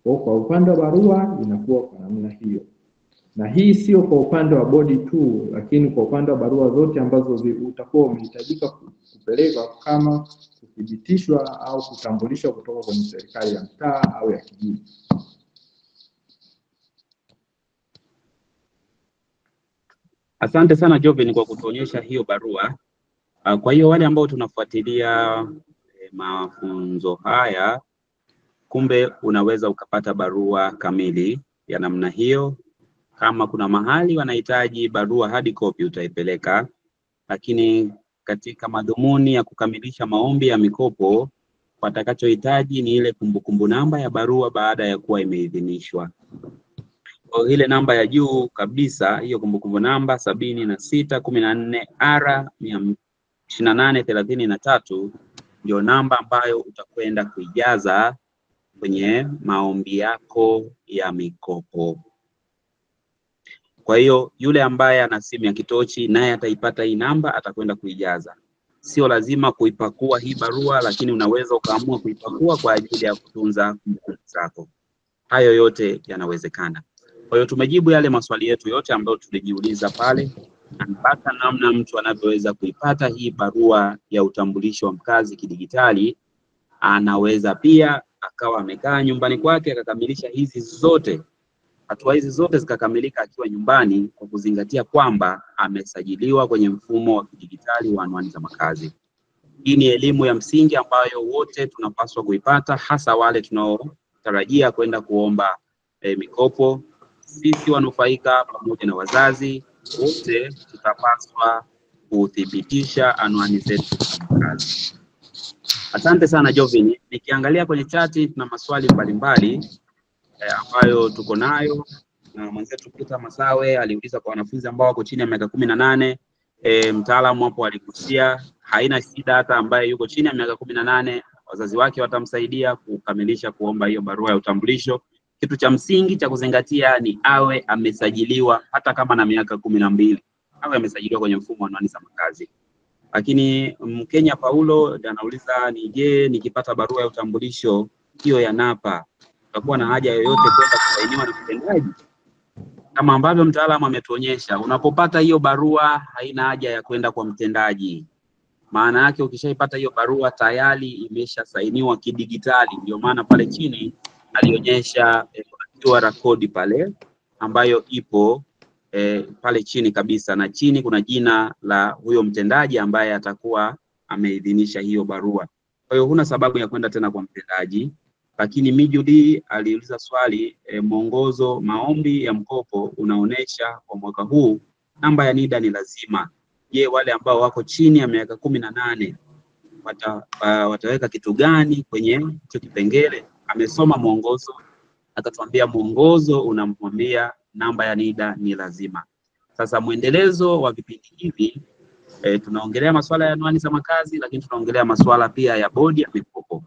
Kwa upande wa barua inakuwa kwa namna hiyo. Na hii sio kwa upande wa bodi tu, lakini kwa upande wa barua zote ambazo utakuwa umehitajika kupeleka kama kuthibitishwa au kutambulishwa kutoka kwenye serikali ya mtaa au ya kijiji. Asante sana Jovin kwa kutuonyesha hiyo barua. Kwa hiyo wale ambao tunafuatilia mafunzo haya, kumbe unaweza ukapata barua kamili ya namna hiyo. Kama kuna mahali wanahitaji barua hard copy utaipeleka, lakini katika madhumuni ya kukamilisha maombi ya mikopo, watakachohitaji ni ile kumbukumbu namba ya barua baada ya kuwa imeidhinishwa. Kwa ile namba ya juu kabisa, hiyo kumbukumbu namba 7614 R 2833 ndio namba ambayo utakwenda kuijaza kwenye maombi yako ya mikopo. Kwa hiyo yule ambaye ana simu ya kitochi naye ataipata hii namba, atakwenda kuijaza. Sio lazima kuipakua hii barua, lakini unaweza ukaamua kuipakua kwa ajili ya kutunza kumbukumbu zako. Hayo yote yanawezekana. Kwa hiyo tumejibu yale maswali yetu yote ambayo tulijiuliza pale, na mpaka namna mtu anavyoweza kuipata hii barua ya utambulisho wa mkazi kidigitali. Anaweza pia akawa amekaa nyumbani kwake akakamilisha hizi zote, hatua hizi zote zikakamilika akiwa nyumbani, kwa kuzingatia kwamba amesajiliwa kwenye mfumo wa kidigitali wa anwani za makazi. Hii ni elimu ya msingi ambayo wote tunapaswa kuipata, hasa wale tunaotarajia kwenda kuomba mikopo. Sisi wanufaika pamoja na wazazi wote tutapaswa kuthibitisha anwani zetu za makazi. Asante sana Jovin. Nikiangalia kwenye chati tuna maswali mbalimbali ambayo tuko nayo, na mwenzetu Peter Masawe aliuliza kwa wanafunzi ambao wako chini ya miaka 18 Mtaalamu hapo aligusia, haina shida hata ambaye yuko chini ya miaka 18, wazazi wake watamsaidia kukamilisha kuomba hiyo barua ya utambulisho. Kitu cha msingi cha kuzingatia ni awe amesajiliwa, hata kama na miaka 12, awe amesajiliwa kwenye mfumo wa anwani za makazi. Lakini Mkenya Paulo anauliza ni je, nikipata barua ya utambulisho hiyo ya NAPA utakuwa na haja yoyote kwenda kusainiwa na mtendaji? Kama ambavyo mtaalamu ametuonyesha, unapopata hiyo barua haina haja ya kwenda kwa mtendaji. Maana yake ukishaipata hiyo barua tayari imeshasainiwa kidigitali. Ndio maana pale chini alionyesha QR code pale ambayo ipo pale chini kabisa, na chini kuna jina la huyo mtendaji ambaye atakuwa ameidhinisha hiyo barua. Kwa hiyo huna sababu ya kwenda tena kwa mtendaji. Lakini Mijudi aliuliza swali, mwongozo maombi ya mkopo unaonesha kwa mwaka huu namba ya NIDA ni lazima. Je, wale ambao wako chini ya miaka 18 wataweka kitu gani kwenye hicho kipengele? Amesoma mwongozo akatuambia mwongozo unamwambia namba ya NIDA ni lazima. Sasa mwendelezo wa vipindi hivi tunaongelea masuala ya anwani za makazi, lakini tunaongelea masuala pia ya bodi ya mikopo.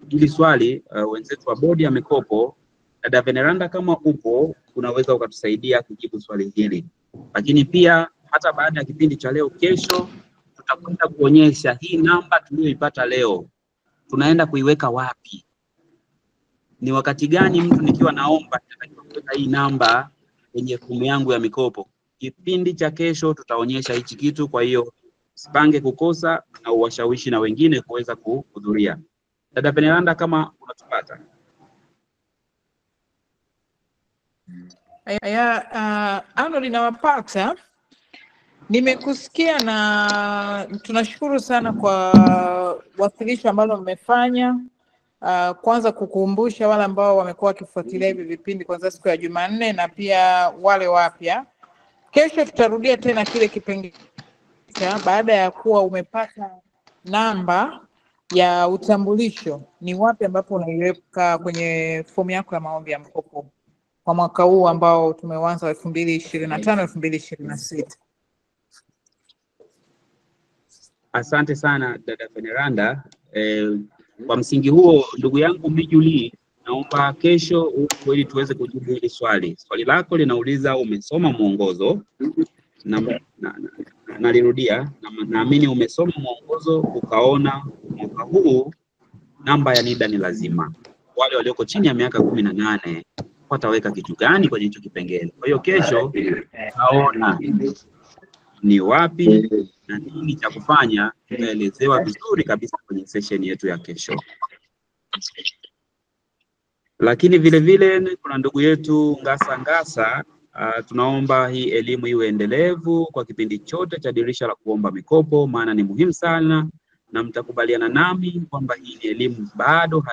Hili swali wenzetu wa bodi ya mikopo, dada Veneranda, kama upo unaweza ukatusaidia kujibu swali hili. Lakini pia hata baada ya kipindi cha leo, kesho tutakwenda kuonyesha hii namba tuliyoipata leo tunaenda kuiweka wapi, ni wakati gani mtu nikiwa naomba natakiwa kuweka hii namba kwenye fomu yangu ya mikopo. Kipindi cha kesho tutaonyesha hichi kitu, kwa hiyo usipange kukosa na uwashawishi na wengine kuweza kuhudhuria. Dada Veneranda, kama unatupata. Arnold, nawapata. Nimekusikia na tunashukuru sana kwa wasilisho ambalo mmefanya. Kwanza kukumbusha wale ambao wamekuwa wakifuatilia hivi vipindi kwanza siku ya Jumanne na pia wale wapya. Kesho tutarudia tena kile kipengele baada ya kuwa umepata namba ya utambulisho, ni wapi ambapo unaiweka kwenye fomu yako ya maombi ya mkopo kwa mwaka huu ambao tumeuanza 2025 2026. Asante sana dada Veneranda. Kwa msingi huo, ndugu yangu Mijuli, naomba kesho ili tuweze kujibu hili swali. Swali lako linauliza umesoma mwongozo, nalirudia, naamini umesoma mwongozo ukaona mwaka huu namba ya NIDA ni lazima. Wale walioko chini ya miaka 18 wataweka kitu gani kwenye hicho kipengele? Kwa hiyo kesho utaona ni wapi na nini cha kufanya, tutaelezewa vizuri kabisa kwenye session yetu ya kesho. Lakini vile vile kuna ndugu yetu Ngasa Ngasa, tunaomba hii elimu iwe endelevu kwa kipindi chote cha dirisha la kuomba mikopo, maana ni muhimu sana, na mtakubaliana nami kwamba hii ni elimu bado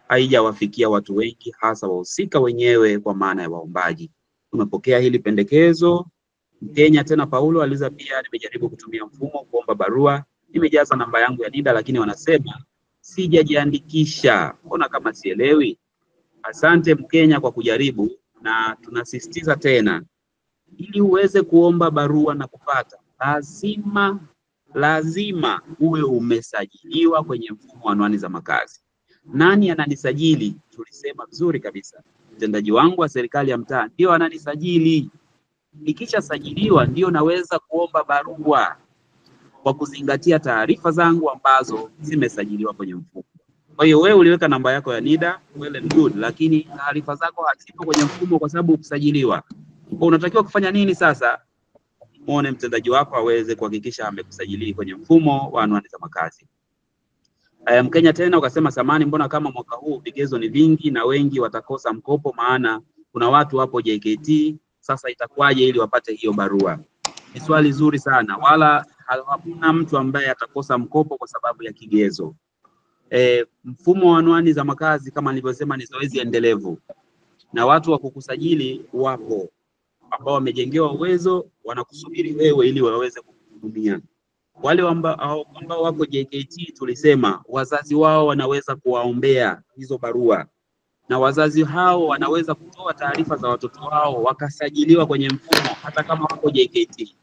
haijawafikia watu wengi, hasa wahusika wenyewe kwa maana ya waombaji. Tumepokea hili pendekezo. Mkenya tena Paulo aliuliza pia, nimejaribu kutumia mfumo kuomba barua, nimejaza namba yangu ya NIDA lakini wanasema sijajiandikisha, mbona kama sielewi? Asante Mkenya kwa kujaribu, na tunasisitiza tena, ili uweze kuomba barua na kupata, lazima uwe umesajiliwa kwenye mfumo wa anwani za makazi. Nani ananisajili? Tulisema vizuri kabisa, mtendaji wangu wa serikali ya mtaa ndio ananisajili. Nikishasajiliwa ndio naweza kuomba barua kwa kuzingatia taarifa zangu ambazo zimesajiliwa kwenye mfumo. Kwa hiyo wewe uliweka namba yako ya NIDA, well and good, lakini taarifa zako hazipo kwenye mfumo kwa sababu hukusajiliwa. Kwa unatakiwa kufanya nini sasa? Muone mtendaji wako aweze kuhakikisha amekusajili kwenye mfumo wa anwani za makazi. Mkenya tena ukasema, samani, mbona kama mwaka huu vigezo ni vingi na wengi watakosa mkopo, maana kuna watu wapo JKT, sasa itakuwaje ili wapate hiyo barua? Ni swali zuri sana, wala hakuna mtu ambaye atakosa mkopo kwa sababu ya kigezo. Mfumo wa anwani za makazi kama nilivyosema ni zoezi endelevu, na watu wa kukusajili wapo ambao wamejengewa uwezo, wanakusubiri wewe ili waweze kukuhudumia. Wale ambao wako JKT tulisema wazazi wao wanaweza kuwaombea hizo barua, na wazazi hao wanaweza kutoa taarifa za watoto wao wakasajiliwa kwenye mfumo hata kama wako JKT.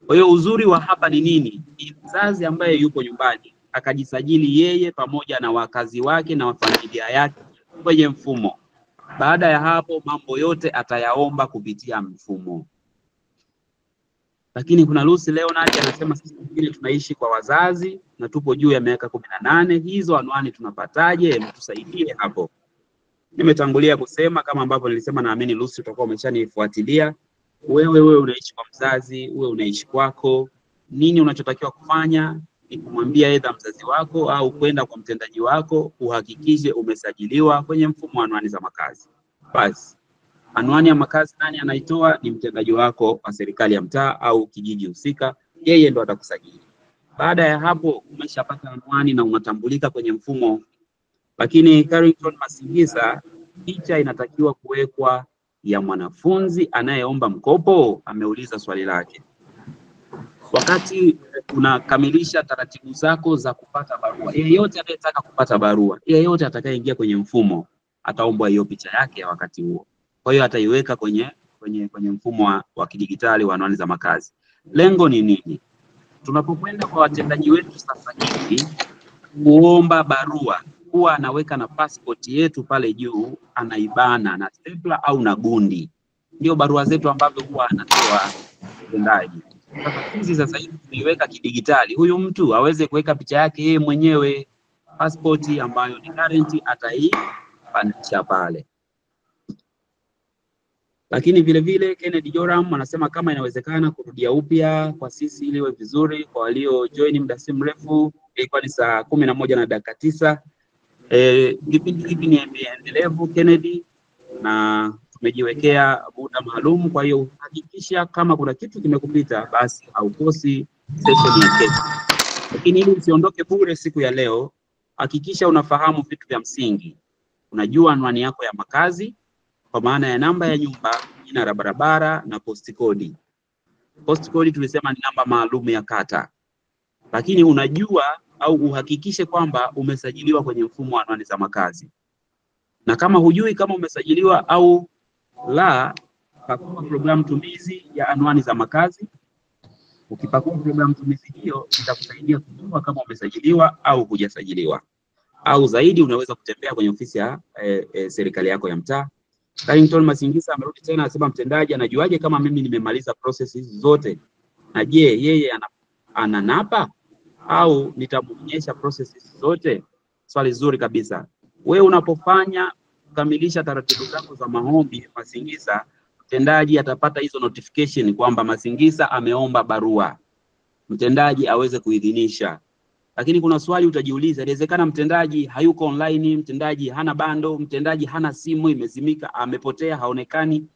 Kwa hiyo uzuri wa hapa ni nini? Ni mzazi ambaye yupo nyumbani akajisajili yeye pamoja na wakazi wake na familia yake kwenye mfumo. Baada ya hapo mambo yote atayaomba kupitia mfumo. Lakini kuna Lucy Leonard anasema sisi wengine tunaishi kwa wazazi na tupo juu ya miaka 18, hizo anwani tunapataje? Mtusaidie hapo. Nimetangulia kusema kama ambavyo nilisema, naamini Lucy utakuwa umeshanifuatilia. Wewe unaishi kwa mzazi, wewe unaishi kwako, nini unachotakiwa kufanya ni kumwambia aidha mzazi wako au kwenda kwa mtendaji wako uhakikishe umesajiliwa kwenye mfumo wa anwani za makazi. Basi anwani ya makazi nani anaitoa? Ni mtendaji wako wa serikali ya mtaa au kijiji husika, yeye ndo atakusajili. Baada ya hapo umeshapata anwani na unatambulika kwenye mfumo. Lakini Carrington Masingisa, picha inatakiwa kuwekwa ya mwanafunzi anayeomba mkopo? Ameuliza swali lake. Wakati unakamilisha taratibu zako za kupata barua, yeyote anayetaka kupata barua, yeyote atakayeingia kwenye mfumo ataombwa hiyo picha yake ya wakati huo. Kwa hiyo ataiweka kwenye mfumo wa kidigitali wa anwani za makazi. Lengo ni nini? Tunapokwenda kwa watendaji wetu sasa hivi kuomba barua, huwa anaweka na passport yetu pale juu, anaibana na stapler au na gundi. Ndio barua zetu ambavyo huwa anatoa mtendaji. Sasa hizi sasa hivi tumeiweka kidigitali, huyu mtu aweze kuweka picha yake yeye mwenyewe, passport ambayo ni current ataipandisha pale. Lakini vile vile Kennedy Joram anasema kama inawezekana kurudia upya kwa sisi ili iwe vizuri kwa walio join muda si mrefu, ilikuwa ni saa 11:09. Kipindi hiki ni endelevu Kennedy, na tumejiwekea muda maalum. Kwa hiyo hakikisha kama kuna kitu kimekupita basi haukosi session ya kesho. Lakini ili usiondoke bure siku ya leo, hakikisha unafahamu vitu vya msingi. Unajua anwani yako ya makazi kwa maana ya namba ya nyumba, jina la barabara na postikodi. Postikodi tulisema ni namba maalum ya kata. Lakini unajua au uhakikishe kwamba umesajiliwa kwenye mfumo wa anwani za makazi. Na kama hujui kama umesajiliwa au la, pakua programu tumizi ya anwani za makazi. Ukipakua programu tumizi hiyo itakusaidia kujua kama umesajiliwa au hujasajiliwa. Au zaidi unaweza kutembea kwenye ofisi ya serikali yako ya mtaa. Carrington Masingisa amerudi tena anasema mtendaji anajuaje kama mimi nimemaliza process hizi zote? Na je, yeye ananapa au nitamuonyesha process hizi zote? Swali zuri kabisa. Wewe unapofanya kukamilisha taratibu zako za maombi Masingisa, mtendaji atapata hizo notification kwamba Masingisa ameomba barua, mtendaji aweze kuidhinisha. Lakini kuna swali utajiuliza, inawezekana mtendaji hayuko online, mtendaji hana bando, mtendaji hana simu, imezimika, amepotea, haonekani.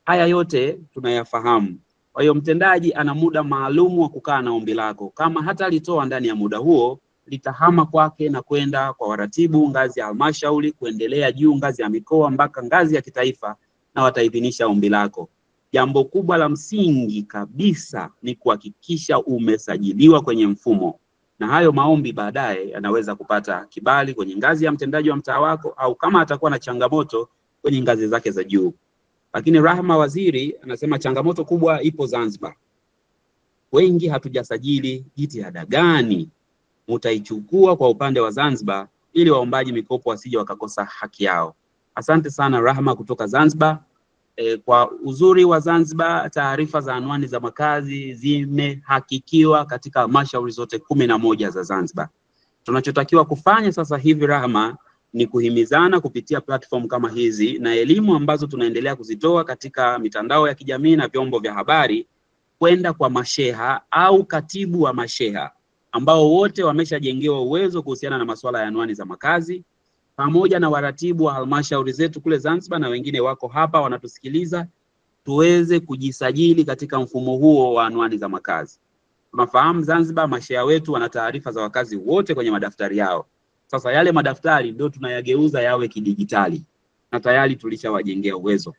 Haya yote tunayafahamu. Kwa hiyo mtendaji ana muda maalum wa kukaa na ombi lako. Kama hata alitoa ndani ya muda huo, litahama kwake na kwenda kwa waratibu ngazi ya halmashauri, kuendelea juu ngazi ya mikoa mpaka ngazi ya kitaifa, na wataidhinisha ombi lako. Jambo kubwa la msingi kabisa ni kuhakikisha umesajiliwa kwenye mfumo. Na hayo maombi baadaye yanaweza kupata kibali kwenye ngazi ya mtendaji wa mtaa wako, au kama atakuwa na changamoto kwenye ngazi zake za juu. Lakini Rahma Waziri anasema changamoto kubwa ipo Zanzibar. Wengi hatujasajili. Jitihada gani mutaichukua kwa upande wa Zanzibar ili waombaji mikopo wasije wakakosa haki yao? Asante sana Rahma kutoka Zanzibar. Kwa uzuri wa Zanzibar, taarifa za anwani za makazi zimehakikiwa katika halmashauri zote 11 za Zanzibar. Tunachotakiwa kufanya sasa hivi Rahma ni kuhimizana kupitia platform kama hizi na elimu ambazo tunaendelea kuzitoa katika mitandao ya kijamii na vyombo vya habari, kwenda kwa masheha au katibu wa masheha ambao wote wameshajengewa uwezo kuhusiana na masuala ya anwani za makazi, pamoja na waratibu wa halmashauri zetu kule Zanzibar na wengine wako hapa wanatusikiliza, tuweze kujisajili katika mfumo huo wa anwani za makazi. Tunafahamu Zanzibar masheha wetu wana taarifa za wakazi wote kwenye madaftari yao. Sasa yale madaftari ndio tunayageuza yawe kidigitali na tayari tulishawajengea uwezo.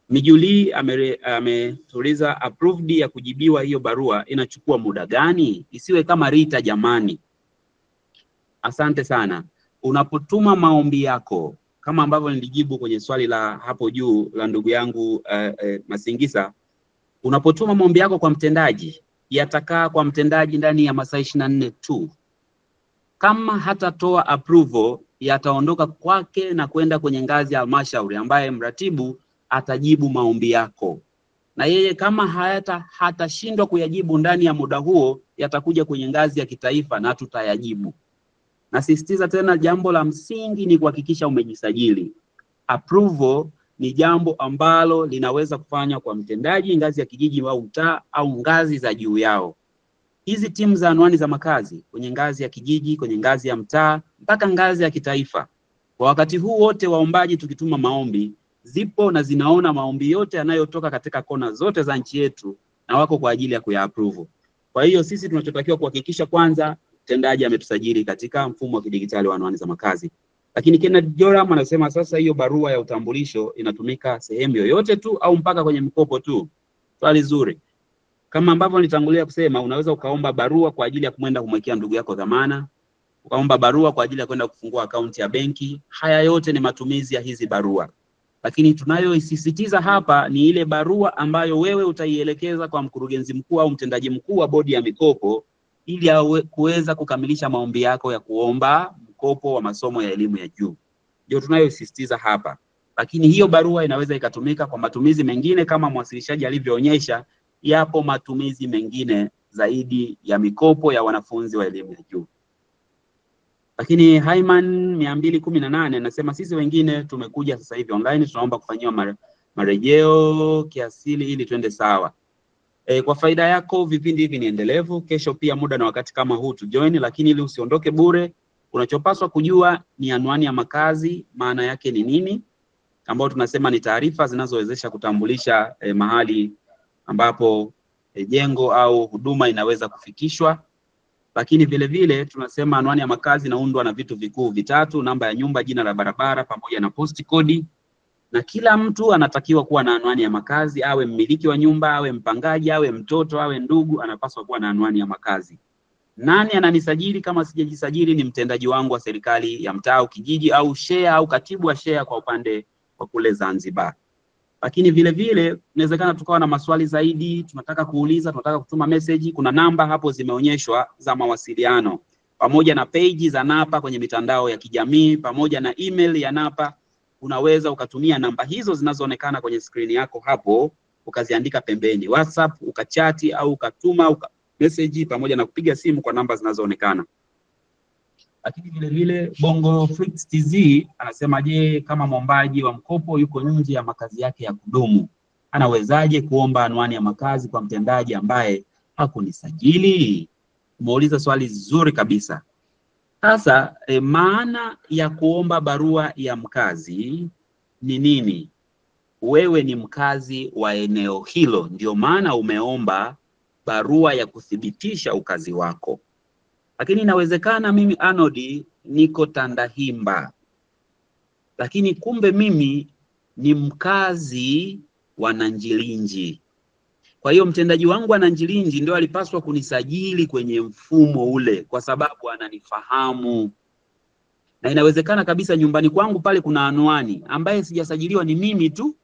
Mijuli ametuliza approved ya kujibiwa hiyo barua inachukua muda gani? Isiwe kama Rita jamani. Asante sana. Unapotuma maombi yako, kama ambavyo nilijibu kwenye swali la hapo juu la ndugu yangu Masingisa, unapotuma maombi yako kwa mtendaji, Yatakaa kwa mtendaji ndani ya masaa 24 tu. Kama hatatoa approval, yataondoka kwake na kwenda kwenye ngazi ya halmashauri ambaye mratibu atajibu maombi yako. Na yeye kama hatashindwa kuyajibu ndani ya muda huo, yatakuja kwenye ngazi ya kitaifa na tutayajibu. Nasisitiza tena, jambo la msingi ni kuhakikisha umejisajili. Approval ni jambo ambalo linaweza kufanywa kwa mtendaji ngazi ya kijiji au mtaa au ngazi za juu yao. Hizi timu za anwani za makazi kwenye ngazi ya kijiji, kwenye ngazi ya mtaa mpaka ngazi ya kitaifa, kwa wakati huu wote waombaji tukituma maombi, zipo na zinaona maombi yote yanayotoka katika kona zote za nchi yetu na wako kwa ajili ya kuya-approve. Kwa hiyo sisi tunachotakiwa kuhakikisha kwanza, mtendaji ametusajili katika mfumo wa kidigitali wa anwani za makazi. Lakini Kenneth Joram anasema sasa hiyo barua ya utambulisho inatumika sehemu yoyote tu au mpaka kwenye mkopo tu? Swali zuri. Kama ambavyo nilitangulia kusema, unaweza ukaomba barua kwa ajili ya kumwenda kumwekea ndugu yako dhamana, ukaomba barua kwa ajili ya kwenda kufungua akaunti ya benki. Haya yote ni matumizi ya hizi barua. Lakini tunayoisisitiza hapa ni ile barua ambayo wewe utaielekeza kwa mkurugenzi mkuu au mtendaji mkuu wa bodi ya mikopo ili kuweza kukamilisha maombi yako ya kuomba mkopo wa masomo ya elimu ya juu. Ndio tunayosisitiza hapa. Lakini hiyo barua inaweza ikatumika kwa matumizi mengine kama mwasilishaji alivyoonyesha, yapo matumizi mengine zaidi ya mikopo ya wanafunzi wa elimu ya juu. Lakini Hyman 218 anasema sisi wengine tumekuja sasa hivi online, tunaomba kufanyiwa marejeo kiasili ili twende sawa. Kwa faida yako vipindi hivi ni endelevu. Kesho pia muda na wakati kama huu tu join, lakini ili usiondoke bure, unachopaswa kujua ni anwani ya makazi, maana yake ni nini, ambao tunasema ni taarifa zinazowezesha kutambulisha mahali ambapo jengo au huduma inaweza kufikishwa. Lakini vile vile tunasema anwani ya makazi inaundwa na vitu vikuu vitatu: namba ya nyumba, jina la barabara pamoja na posti kodi. Na kila mtu anatakiwa kuwa na anwani ya makazi, awe mmiliki wa nyumba, awe mpangaji, awe mtoto, awe ndugu, anapaswa kuwa na anwani ya makazi. Nani ananisajili kama sijajisajili? Ni mtendaji wangu wa serikali ya mtaa au kijiji au share au katibu wa share kwa upande wa kule Zanzibar. Lakini vile vile inawezekana tukawa na maswali zaidi, tunataka kuuliza, tunataka kutuma message. Kuna namba hapo zimeonyeshwa za mawasiliano pamoja na page za NAPA kwenye mitandao ya kijamii pamoja na email ya NAPA. Unaweza ukatumia namba hizo zinazoonekana kwenye screen yako hapo, ukaziandika pembeni, WhatsApp, ukachati au ukatuma message pamoja na kupiga simu kwa namba zinazoonekana. Lakini vile vile Bongo Flix TZ anasema, je, kama mwombaji wa mkopo yuko nje ya makazi yake ya kudumu, anawezaje kuomba anwani ya makazi kwa mtendaji ambaye hakunisajili? Umeuliza swali zuri kabisa. Sasa maana ya kuomba barua ya mkazi ni nini? Wewe ni mkazi wa eneo hilo, ndio maana umeomba barua ya kuthibitisha ukazi wako. Lakini inawezekana mimi Arnold niko Tandahimba, lakini kumbe mimi ni mkazi wa Nanjilinji. Kwa hiyo mtendaji wangu wa Nanjilinji ndio alipaswa kunisajili kwenye mfumo ule kwa sababu ananifahamu. Na inawezekana kabisa nyumbani kwangu pale kuna anwani ambaye sijasajiliwa ni mimi tu.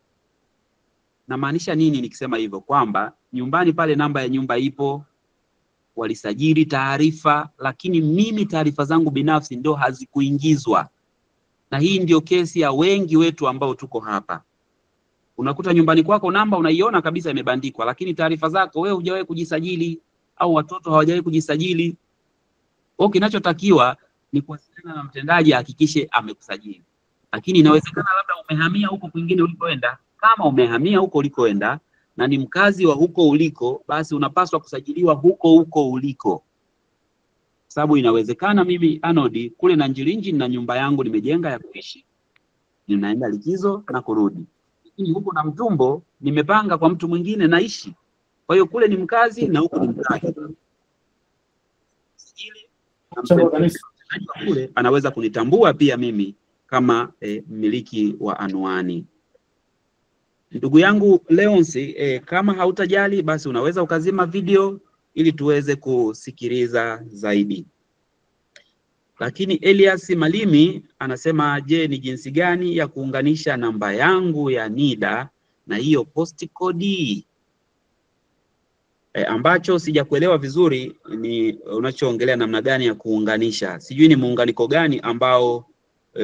Namaanisha nini nikisema hivyo? Kwamba nyumbani pale namba ya nyumba ipo, walisajili taarifa, lakini mimi taarifa zangu binafsi ndio hazikuingizwa. Na hii ndio kesi ya wengi wetu ambao tuko hapa. Unakuta nyumbani kwako namba unaiona kabisa imebandikwa, lakini taarifa zako wewe hujawahi kujisajili au watoto hawajawahi kujisajili. Kwa kinachotakiwa ni kuwasiliana na mtendaji ahakikishe amekusajili. Lakini inawezekana labda umehamia huko kwingine ulikoenda. Kama umehamia huko ulikoenda na ni mkazi wa huko uliko, basi unapaswa kusajiliwa huko huko uliko. Sababu inawezekana mimi Arnold kule Nanjilinji na nyumba yangu nimejenga ya kuishi, ninaenda likizo na kurudi. Lakini huko na Mtumbo nimepanga kwa mtu mwingine naishi. Kwa hiyo kule ni mkazi na huko ni mkazi. Sijili kule anaweza kunitambua pia mimi kama mmiliki wa anwani. Ndugu yangu Leonsi, kama hautajali basi unaweza ukazima video ili tuweze kusikiliza zaidi. Lakini Elias Malimi anasema, je, ni jinsi gani ya kuunganisha namba yangu ya NIDA na hiyo postcode? Ambacho sijakuelewa vizuri ni unachoongelea namna gani ya kuunganisha. Sijui ni muunganiko gani ambao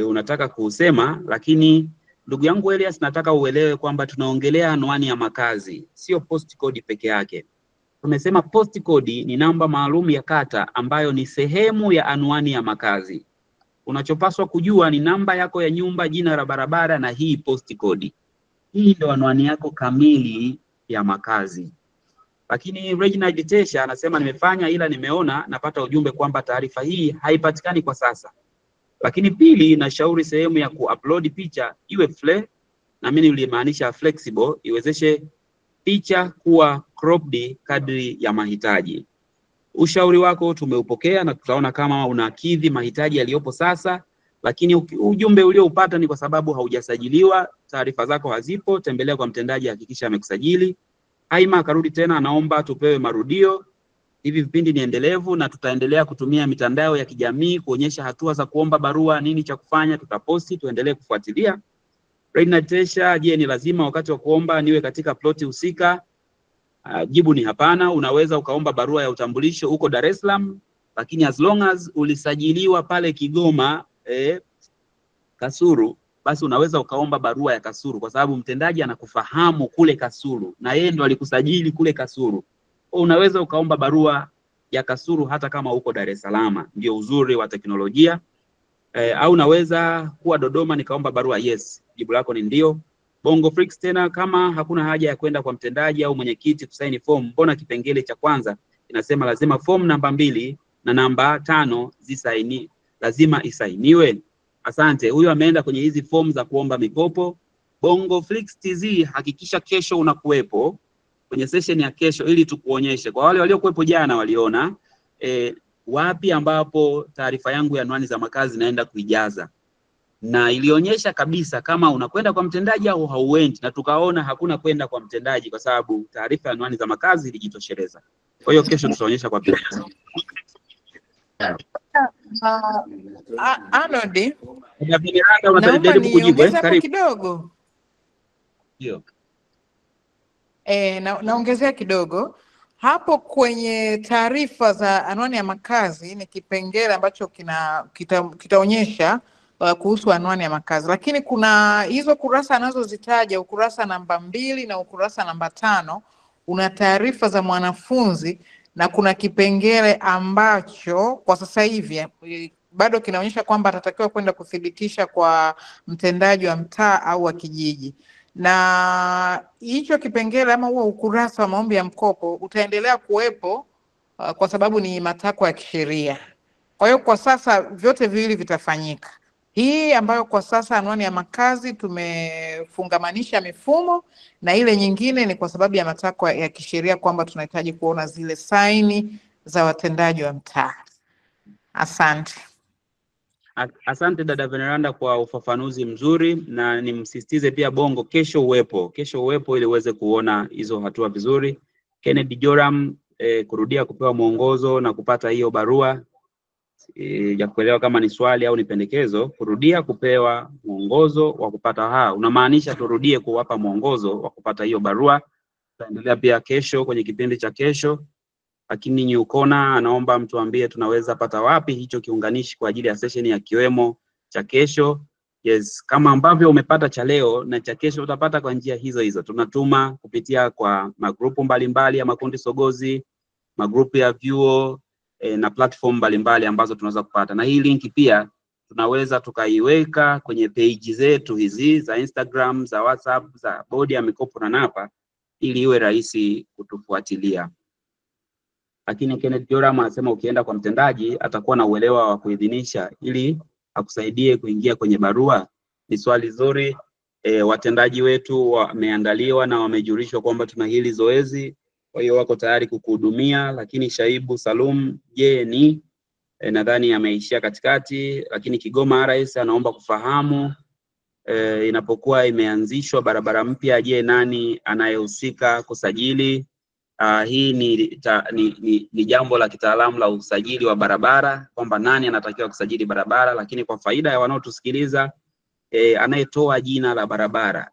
unataka kuusema, lakini ndugu yangu Elias, nataka uelewe kwamba tunaongelea anwani ya makazi, sio postcode peke yake. Tumesema postcode ni namba maalum ya kata ambayo ni sehemu ya anwani ya makazi. Unachopaswa kujua ni namba yako ya nyumba, jina la barabara na hii postcode. Hii ndio anwani yako kamili ya makazi. Lakini Reginald Tesha anasema nimefanya ila nimeona napata ujumbe kwamba taarifa hii haipatikani kwa sasa. Lakini pili, nashauri sehemu ya kuupload picha iwe na mimi nilimaanisha flexible, iwezeshe picha kuwa cropped kadri ya mahitaji. Ushauri wako tumeupokea na tutaona kama unakidhi mahitaji yaliyopo sasa, lakini ujumbe ulioupata ni kwa sababu haujasajiliwa, taarifa zako hazipo. Tembelea kwa mtendaji, hakikisha amekusajili. Haima akarudi tena, anaomba tupewe marudio. Hivi vipindi ni endelevu na tutaendelea kutumia mitandao ya kijamii kuonyesha hatua za kuomba barua, nini cha kufanya, tutaposti, tuendelee kufuatilia. Reginald Tesha, je, ni lazima wakati wa kuomba niwe katika ploti husika? Jibu ni hapana. Unaweza ukaomba barua ya utambulisho huko Dar es Salaam, lakini as long as ulisajiliwa pale Kigoma Kasulu, basi unaweza ukaomba barua ya Kasulu kwa sababu mtendaji anakufahamu kule Kasulu na yeye ndo alikusajili kule Kasulu. Unaweza ukaomba barua ya Kasulu hata kama uko Dar es Salaam. Ndio uzuri wa teknolojia. Au naweza kuwa Dodoma nikaomba barua? Yes, jibu lako ni ndio. Bongo Freaks tena, kama hakuna haja ya kwenda kwa mtendaji au mwenyekiti kusaini form, mbona kipengele cha kwanza inasema lazima form namba 2 na namba 5 zisaini, lazima isainiwe? Asante. Huyu ameenda kwenye hizi form za kuomba mikopo. Bongo Flix TZ, hakikisha kesho unakuwepo kwenye session ya kesho ili tukuonyeshe. Kwa wale waliokuwepo jana waliona wapi ambapo taarifa yangu ya anwani za makazi naenda kuijaza, na ilionyesha kabisa kama unakwenda kwa mtendaji au hauendi, na tukaona hakuna kwenda kwa mtendaji kwa sababu taarifa ya anwani za makazi ilijitosheleza. Kwa hiyo kesho tutaonyesha kwa picha. Arnold, naomba niongeze hapo kidogo. Ndio. Naongezea kidogo hapo kwenye taarifa za anwani ya makazi. Ni kipengele ambacho kitaonyesha kuhusu anwani ya makazi, lakini kuna hizo kurasa anazozitaja, ukurasa namba 2 na ukurasa namba 5 una taarifa za mwanafunzi, na kuna kipengele ambacho kwa sasa hivi bado kinaonyesha kwamba atatakiwa kwenda kuthibitisha kwa mtendaji wa mtaa au wa kijiji. Na hicho kipengele ama huo ukurasa wa maombi ya mkopo utaendelea kuwepo kwa sababu ni matakwa ya kisheria. Kwa hiyo kwa sasa vyote viwili vitafanyika. Hii ambayo kwa sasa anwani ya makazi tumefungamanisha mifumo, na ile nyingine ni kwa sababu ya matakwa ya kisheria kwamba tunahitaji kuona zile saini za watendaji wa mtaa. Asante. Asante dada Veneranda kwa ufafanuzi mzuri, na nimsisitize pia Bongo, kesho uwepo ili uweze kuona hizo hatua vizuri. Kennedy Joram, kurudia kupewa mwongozo na kupata hiyo barua ya kuelewa kama ni swali au ni pendekezo. Kurudia kupewa mwongozo wa kupata, unamaanisha turudie kuwapa mwongozo wa kupata hiyo barua. Tutaendelea pia kesho kwenye kipindi cha kesho. Lakini Nyukona anaomba mtuambie tunaweza pata wapi hicho kiunganishi kwa ajili ya session ya kiwemo cha kesho. Yes, kama ambavyo umepata cha leo na cha kesho utapata kwa njia hizo hizo. Tunatuma kupitia kwa magrupu mbalimbali ya makundi sogozi, magrupu ya vyuo na platform mbalimbali ambazo tunaweza kupata. Na hii linki pia tunaweza tukaiweka kwenye page zetu hizi za Instagram, za WhatsApp, za bodi ya mikopo na NAPA ili iwe rahisi kutufuatilia. Lakini Kenneth Joram anasema ukienda kwa mtendaji atakuwa na uelewa wa kuidhinisha ili akusaidie kuingia kwenye barua. Ni swali zuri. Watendaji wetu wameandaliwa na wamejulishwa kwamba tuna hili zoezi, kwa hiyo wako tayari kukuhudumia. Lakini Shaibu Salum, je, ni nadhani ameishia katikati. Lakini Kigoma RS anaomba kufahamu inapokuwa imeanzishwa barabara mpya, je, nani anayehusika kusajili? Hii ni jambo la kitaalamu la usajili wa barabara, kwamba nani anatakiwa kusajili barabara. Lakini kwa faida ya wanaotusikiliza, anayetoa jina la barabara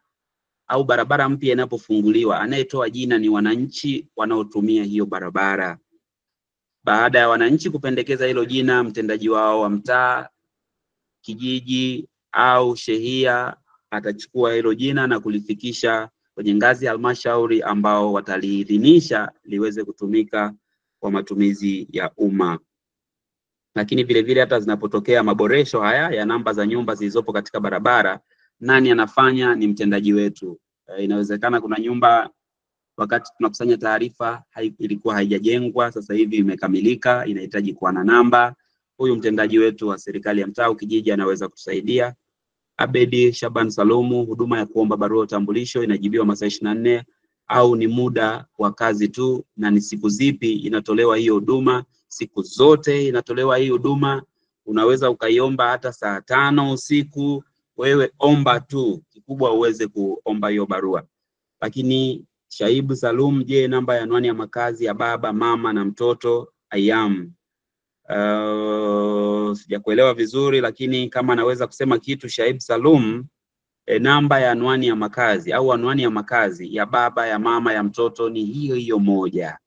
au barabara mpya inapofunguliwa, anayetoa jina ni wananchi wanaotumia hiyo barabara. Baada ya wananchi kupendekeza hilo jina, mtendaji wao wa mtaa, kijiji au shehia atachukua hilo jina na kulifikisha kwenye ngazi ya halmashauri ambao wataliidhinisha liweze kutumika kwa matumizi ya umma. Lakini vile vile hata zinapotokea maboresho haya ya namba za nyumba zilizopo katika barabara, nani anafanya? Ni mtendaji wetu. Inawezekana kuna nyumba wakati tunakusanya taarifa ilikuwa haijajengwa, sasa hivi imekamilika, inahitaji kuwa na namba. Huyu mtendaji wetu wa serikali ya mtaa au kijiji anaweza kutusaidia. Abedi Shaban Salumu, huduma ya kuomba barua utambulisho inajibiwa masaa 24 au ni muda wa kazi tu, na ni siku zipi inatolewa hiyo huduma? Siku zote inatolewa hii huduma. Unaweza ukaiomba hata saa 5 usiku, wewe omba tu, kikubwa uweze kuomba hiyo barua. Lakini Shaibu Salum, je, namba ya anwani ya makazi ya baba, mama na mtoto ayam? Sijakuelewa vizuri, lakini kama naweza kusema kitu Shaibu Salum, namba ya anwani ya makazi au anwani ya makazi ya baba, ya mama, ya mtoto ni hiyo hiyo moja.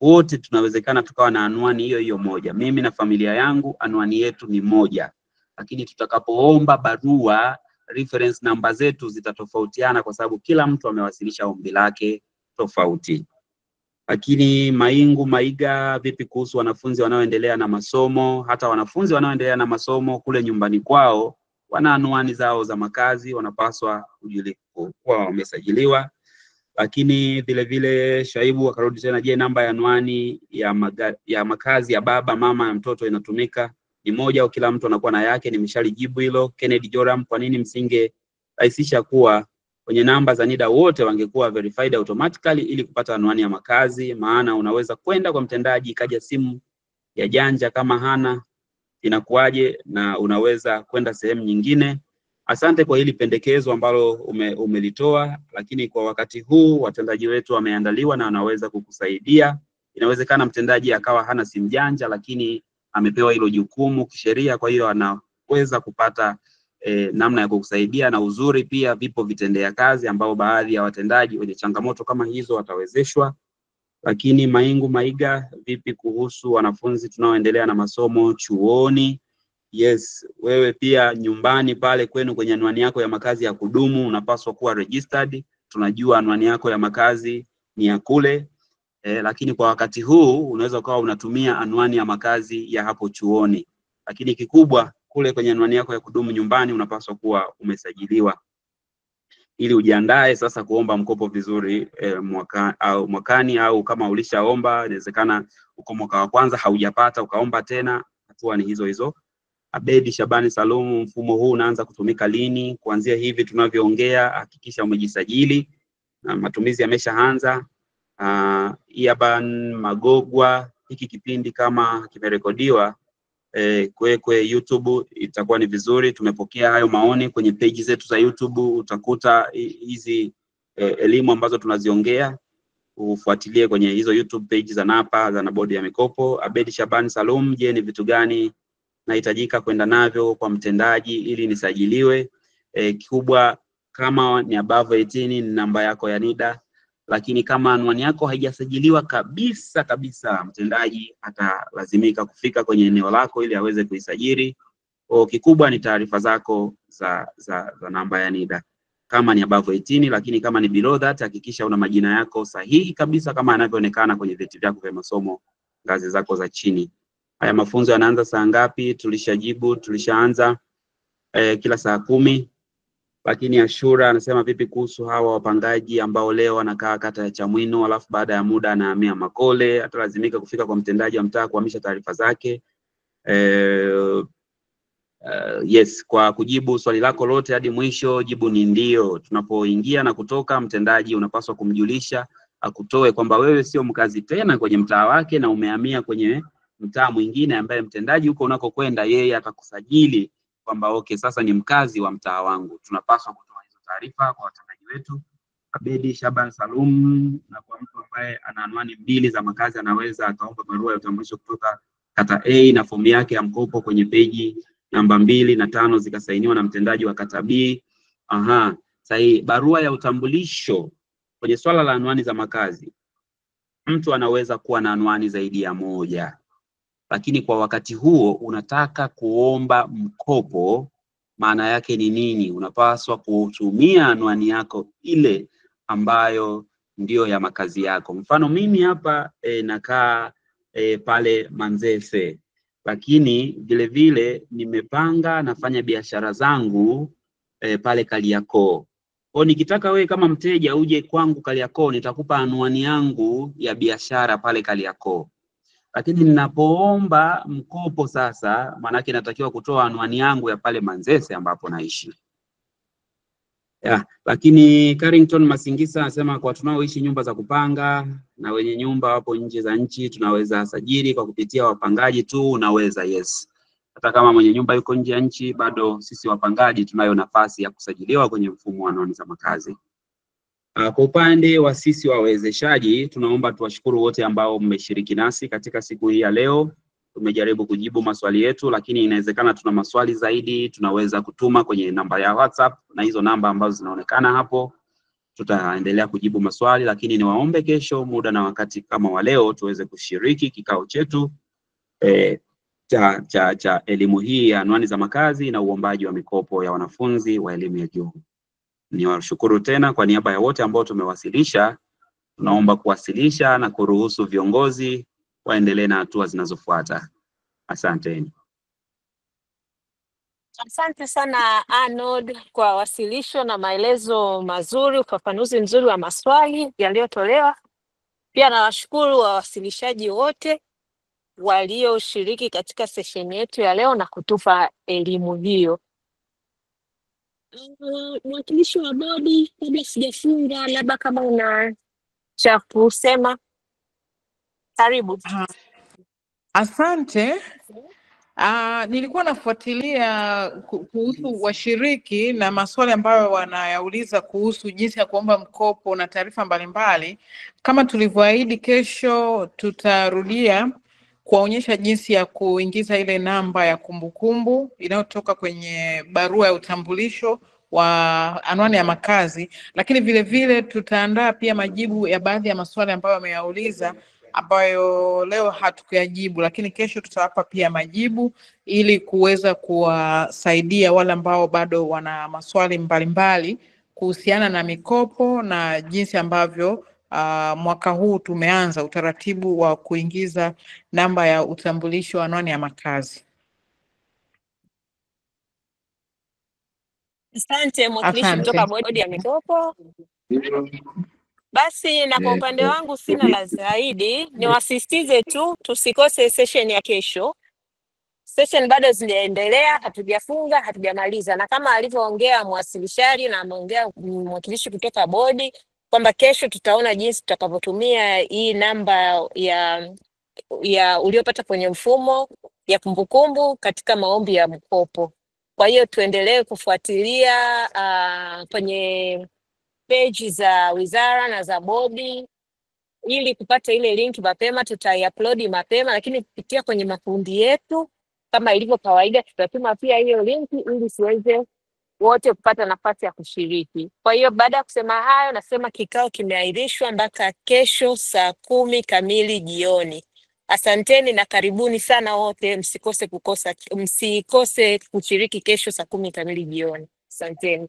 Wote tunawezekana tukawa na anwani hiyo hiyo moja. Mimi na familia yangu anwani yetu ni moja. Lakini tutakapoomba barua, reference namba zetu zitatofautiana kwa sababu kila mtu amewasilisha ombi lake tofauti. Lakini Maingu Maiga, vipi kuhusu wanafunzi wanaoendelea na masomo? Hata wanafunzi wanaoendelea na masomo kule nyumbani kwao wana anwani zao za makazi, wanapaswa kuwa wamesajiliwa. Lakini vile vile Shaibu akarudi tena, je, namba ya anwani ya makazi ya baba, mama na mtoto inatumika ni moja au kila mtu anakuwa na yake? Nimeshalijibu hilo. Kennedy Joram, kwa nini msinge rahisisha kuwa kwenye namba za NIDA wote wangekuwa verified automatically ili kupata anwani ya makazi? Maana unaweza kwenda kwa mtendaji ikaja simu ya janja kama hana, inakuwaje? Na unaweza kwenda sehemu nyingine. Asante kwa hili pendekezo ambalo umelitoa, lakini kwa wakati huu watendaji wetu wameandaliwa na wanaweza kukusaidia. Inawezekana mtendaji akawa hana simu janja, lakini amepewa hilo jukumu kisheria, kwa hiyo anaweza kupata namna ya kukusaidia. Na uzuri pia vipo vitendea kazi ambao baadhi ya watendaji wenye changamoto kama hizo watawezeshwa. Lakini Maingu Maiga, vipi kuhusu wanafunzi tunaoendelea na masomo chuoni? Yes, wewe pia nyumbani pale kwenu kwenye anwani yako ya makazi ya kudumu unapaswa kuwa registered. Tunajua anwani yako ya makazi ni ya kule, lakini kwa wakati huu unaweza ukawa unatumia anwani ya makazi ya hapo chuoni, lakini kikubwa kule kwenye anwani yako ya kudumu nyumbani unapaswa kuwa umesajiliwa ili ujiandae sasa kuomba mkopo vizuri mwakani, au kama ulishaomba, inawezekana uko mwaka wa kwanza haujapata ukaomba tena, hatua ni hizo hizo. Abedi Shabani Salumu, mfumo huu unaanza kutumika lini? Kuanzia hivi tunavyoongea, hakikisha umejisajili na matumizi yameshaanza. Iaban Magogwa, hiki kipindi kama kimerekodiwa kwekwe YouTube itakuwa ni vizuri. Tumepokea hayo maoni kwenye page zetu za YouTube, utakuta hizi elimu ambazo tunaziongea, ufuatilie kwenye hizo YouTube page za NAPA za na bodi ya mikopo. Abedi Shaban Salum, je, ni vitu gani nahitajika kwenda navyo kwa mtendaji ili nisajiliwe? Kikubwa kama ni above 18 ni namba yako ya NIDA, lakini kama anwani yako haijasajiliwa kabisa kabisa, mtendaji atalazimika kufika kwenye eneo lako ili aweze kuisajili. Kwa kikubwa ni taarifa zako za namba ya NIDA kama ni above 18, lakini kama ni below that hakikisha una majina yako sahihi kabisa kama yanavyoonekana kwenye vyeti vyako vya masomo ngazi zako za chini. Haya mafunzo yanaanza saa ngapi? Tulishajibu, tulishaanza kila saa 10. Lakini Ashura anasema vipi kuhusu hawa wapangaji ambao leo wanakaa kata ya Chamwino alafu baada ya muda anahamia Makole, atalazimika kufika kwa mtendaji wa mtaa kuhamisha taarifa zake? Yes, kwa kujibu swali lako lote hadi mwisho, jibu ni ndio. Tunapoingia na kutoka, mtendaji unapaswa kumjulisha akutoe kwamba wewe sio mkazi tena kwenye mtaa wake na umehamia kwenye mtaa mwingine ambaye mtendaji huko unakokwenda yeye atakusajili kwamba okay, sasa ni mkazi wa mtaa wangu. Tunapaswa kutoa hizo taarifa kwa watendaji wetu. Abedi Shaban Salum, na kwa mtu ambaye ana anwani 2 za makazi anaweza akaomba barua ya utambulisho kutoka kata A na fomu yake ya mkopo kwenye peji namba 2 na 5 zikasainiwa na mtendaji wa kata B. Aha. Sahihi, barua ya utambulisho kwenye swala la anwani za makazi, mtu anaweza kuwa na anwani zaidi ya moja, lakini kwa wakati huo unataka kuomba mkopo, maana yake ni nini? Unapaswa kutumia anwani yako ile ambayo ndiyo ya makazi yako. Mfano mimi hapa nakaa pale Manzese, lakini vile vile nimepanga nafanya biashara zangu pale Kariakoo. Kwa nikitaka wewe kama mteja uje kwangu Kariakoo, nitakupa anwani yangu ya biashara pale Kariakoo. Lakini ninapoomba mkopo sasa, maanake natakiwa kutoa anwani yangu ya pale Manzese ambapo naishi. Ya, lakini Carrington Masingisa anasema kwa tunaoishi nyumba za kupanga na wenye nyumba wapo nje za nchi tunaweza sajili kwa kupitia wapangaji tu. Unaweza, yes. Hata kama mwenye nyumba yuko nje ya nchi, bado sisi wapangaji tunayo nafasi ya kusajiliwa kwenye mfumo wa anwani za makazi. Kwa upande wa sisi wawezeshaji, tunaomba tuwashukuru wote ambao mmeshiriki nasi katika siku hii ya leo. Tumejaribu kujibu maswali yetu, lakini inawezekana tuna maswali zaidi, tunaweza kutuma kwenye namba ya WhatsApp na hizo namba ambazo zinaonekana hapo. Tutaendelea kujibu maswali, lakini niwaombe kesho muda na wakati kama wa leo tuweze kushiriki kikao chetu cha elimu hii ya anwani za makazi na uombaji wa mikopo ya wanafunzi wa elimu ya juu. Niwashukuru tena kwa niaba ya wote ambao tumewasilisha. Tunaomba kuwasilisha na kuruhusu viongozi waendelee na hatua zinazofuata. Asanteni. Asante sana Arnold kwa wasilisho na maelezo mazuri, ufafanuzi mzuri wa maswali yaliyotolewa. Pia nawashukuru wawasilishaji wote walioshiriki katika sesheni yetu ya leo na kutupa elimu hiyo. Mwakilishi wa bodi, kabla sijafunga, labda kama una cha kusema, karibu. Asante. Nilikuwa nafuatilia kuhusu washiriki na maswali ambayo wanayauliza kuhusu jinsi ya kuomba mkopo na taarifa mbalimbali. Kama tulivyoahidi, kesho tutarudia kuwaonyesha jinsi ya kuingiza ile namba ya kumbukumbu inayotoka kwenye barua ya utambulisho wa anwani ya makazi, lakini vile vile tutaandaa pia majibu ya baadhi ya maswali ambayo wameyauliza ambayo leo hatukuyajibu, lakini kesho tutawapa pia majibu ili kuweza kuwasaidia wale ambao bado wana maswali mbalimbali kuhusiana na mikopo na jinsi ambavyo mwaka huu tumeanza utaratibu wa kuingiza namba ya utambulisho wa anwani ya makazi. Asante mwakilishi kutoka Asante. bodi ya mikopo. Basi na kwa upande wangu sina la zaidi, niwasisitize tu tusikose session ya kesho. Session bado zinaendelea, hatujafunga, hatujamaliza, na kama alivyoongea mwasilishaji na ameongea mwakilishi kutoka bodi kwamba kesho tutaona jinsi tutakavyotumia hii namba ya uliopata kwenye mfumo ya kumbukumbu katika maombi ya mkopo. Kwa hiyo tuendelee kufuatilia kwenye peji za wizara na za bodi ili kupata ile link mapema. Tutaiupload mapema, lakini kupitia kwenye makundi yetu kama ilivyo kawaida, tutatuma pia hiyo link ili tuweze wote kupata nafasi ya kushiriki. Kwa hiyo baada ya kusema hayo, nasema kikao kimeahirishwa mpaka kesho saa 10 kamili jioni. Asanteni na karibuni sana wote, msikose kushiriki kesho saa 10 kamili jioni. Asanteni.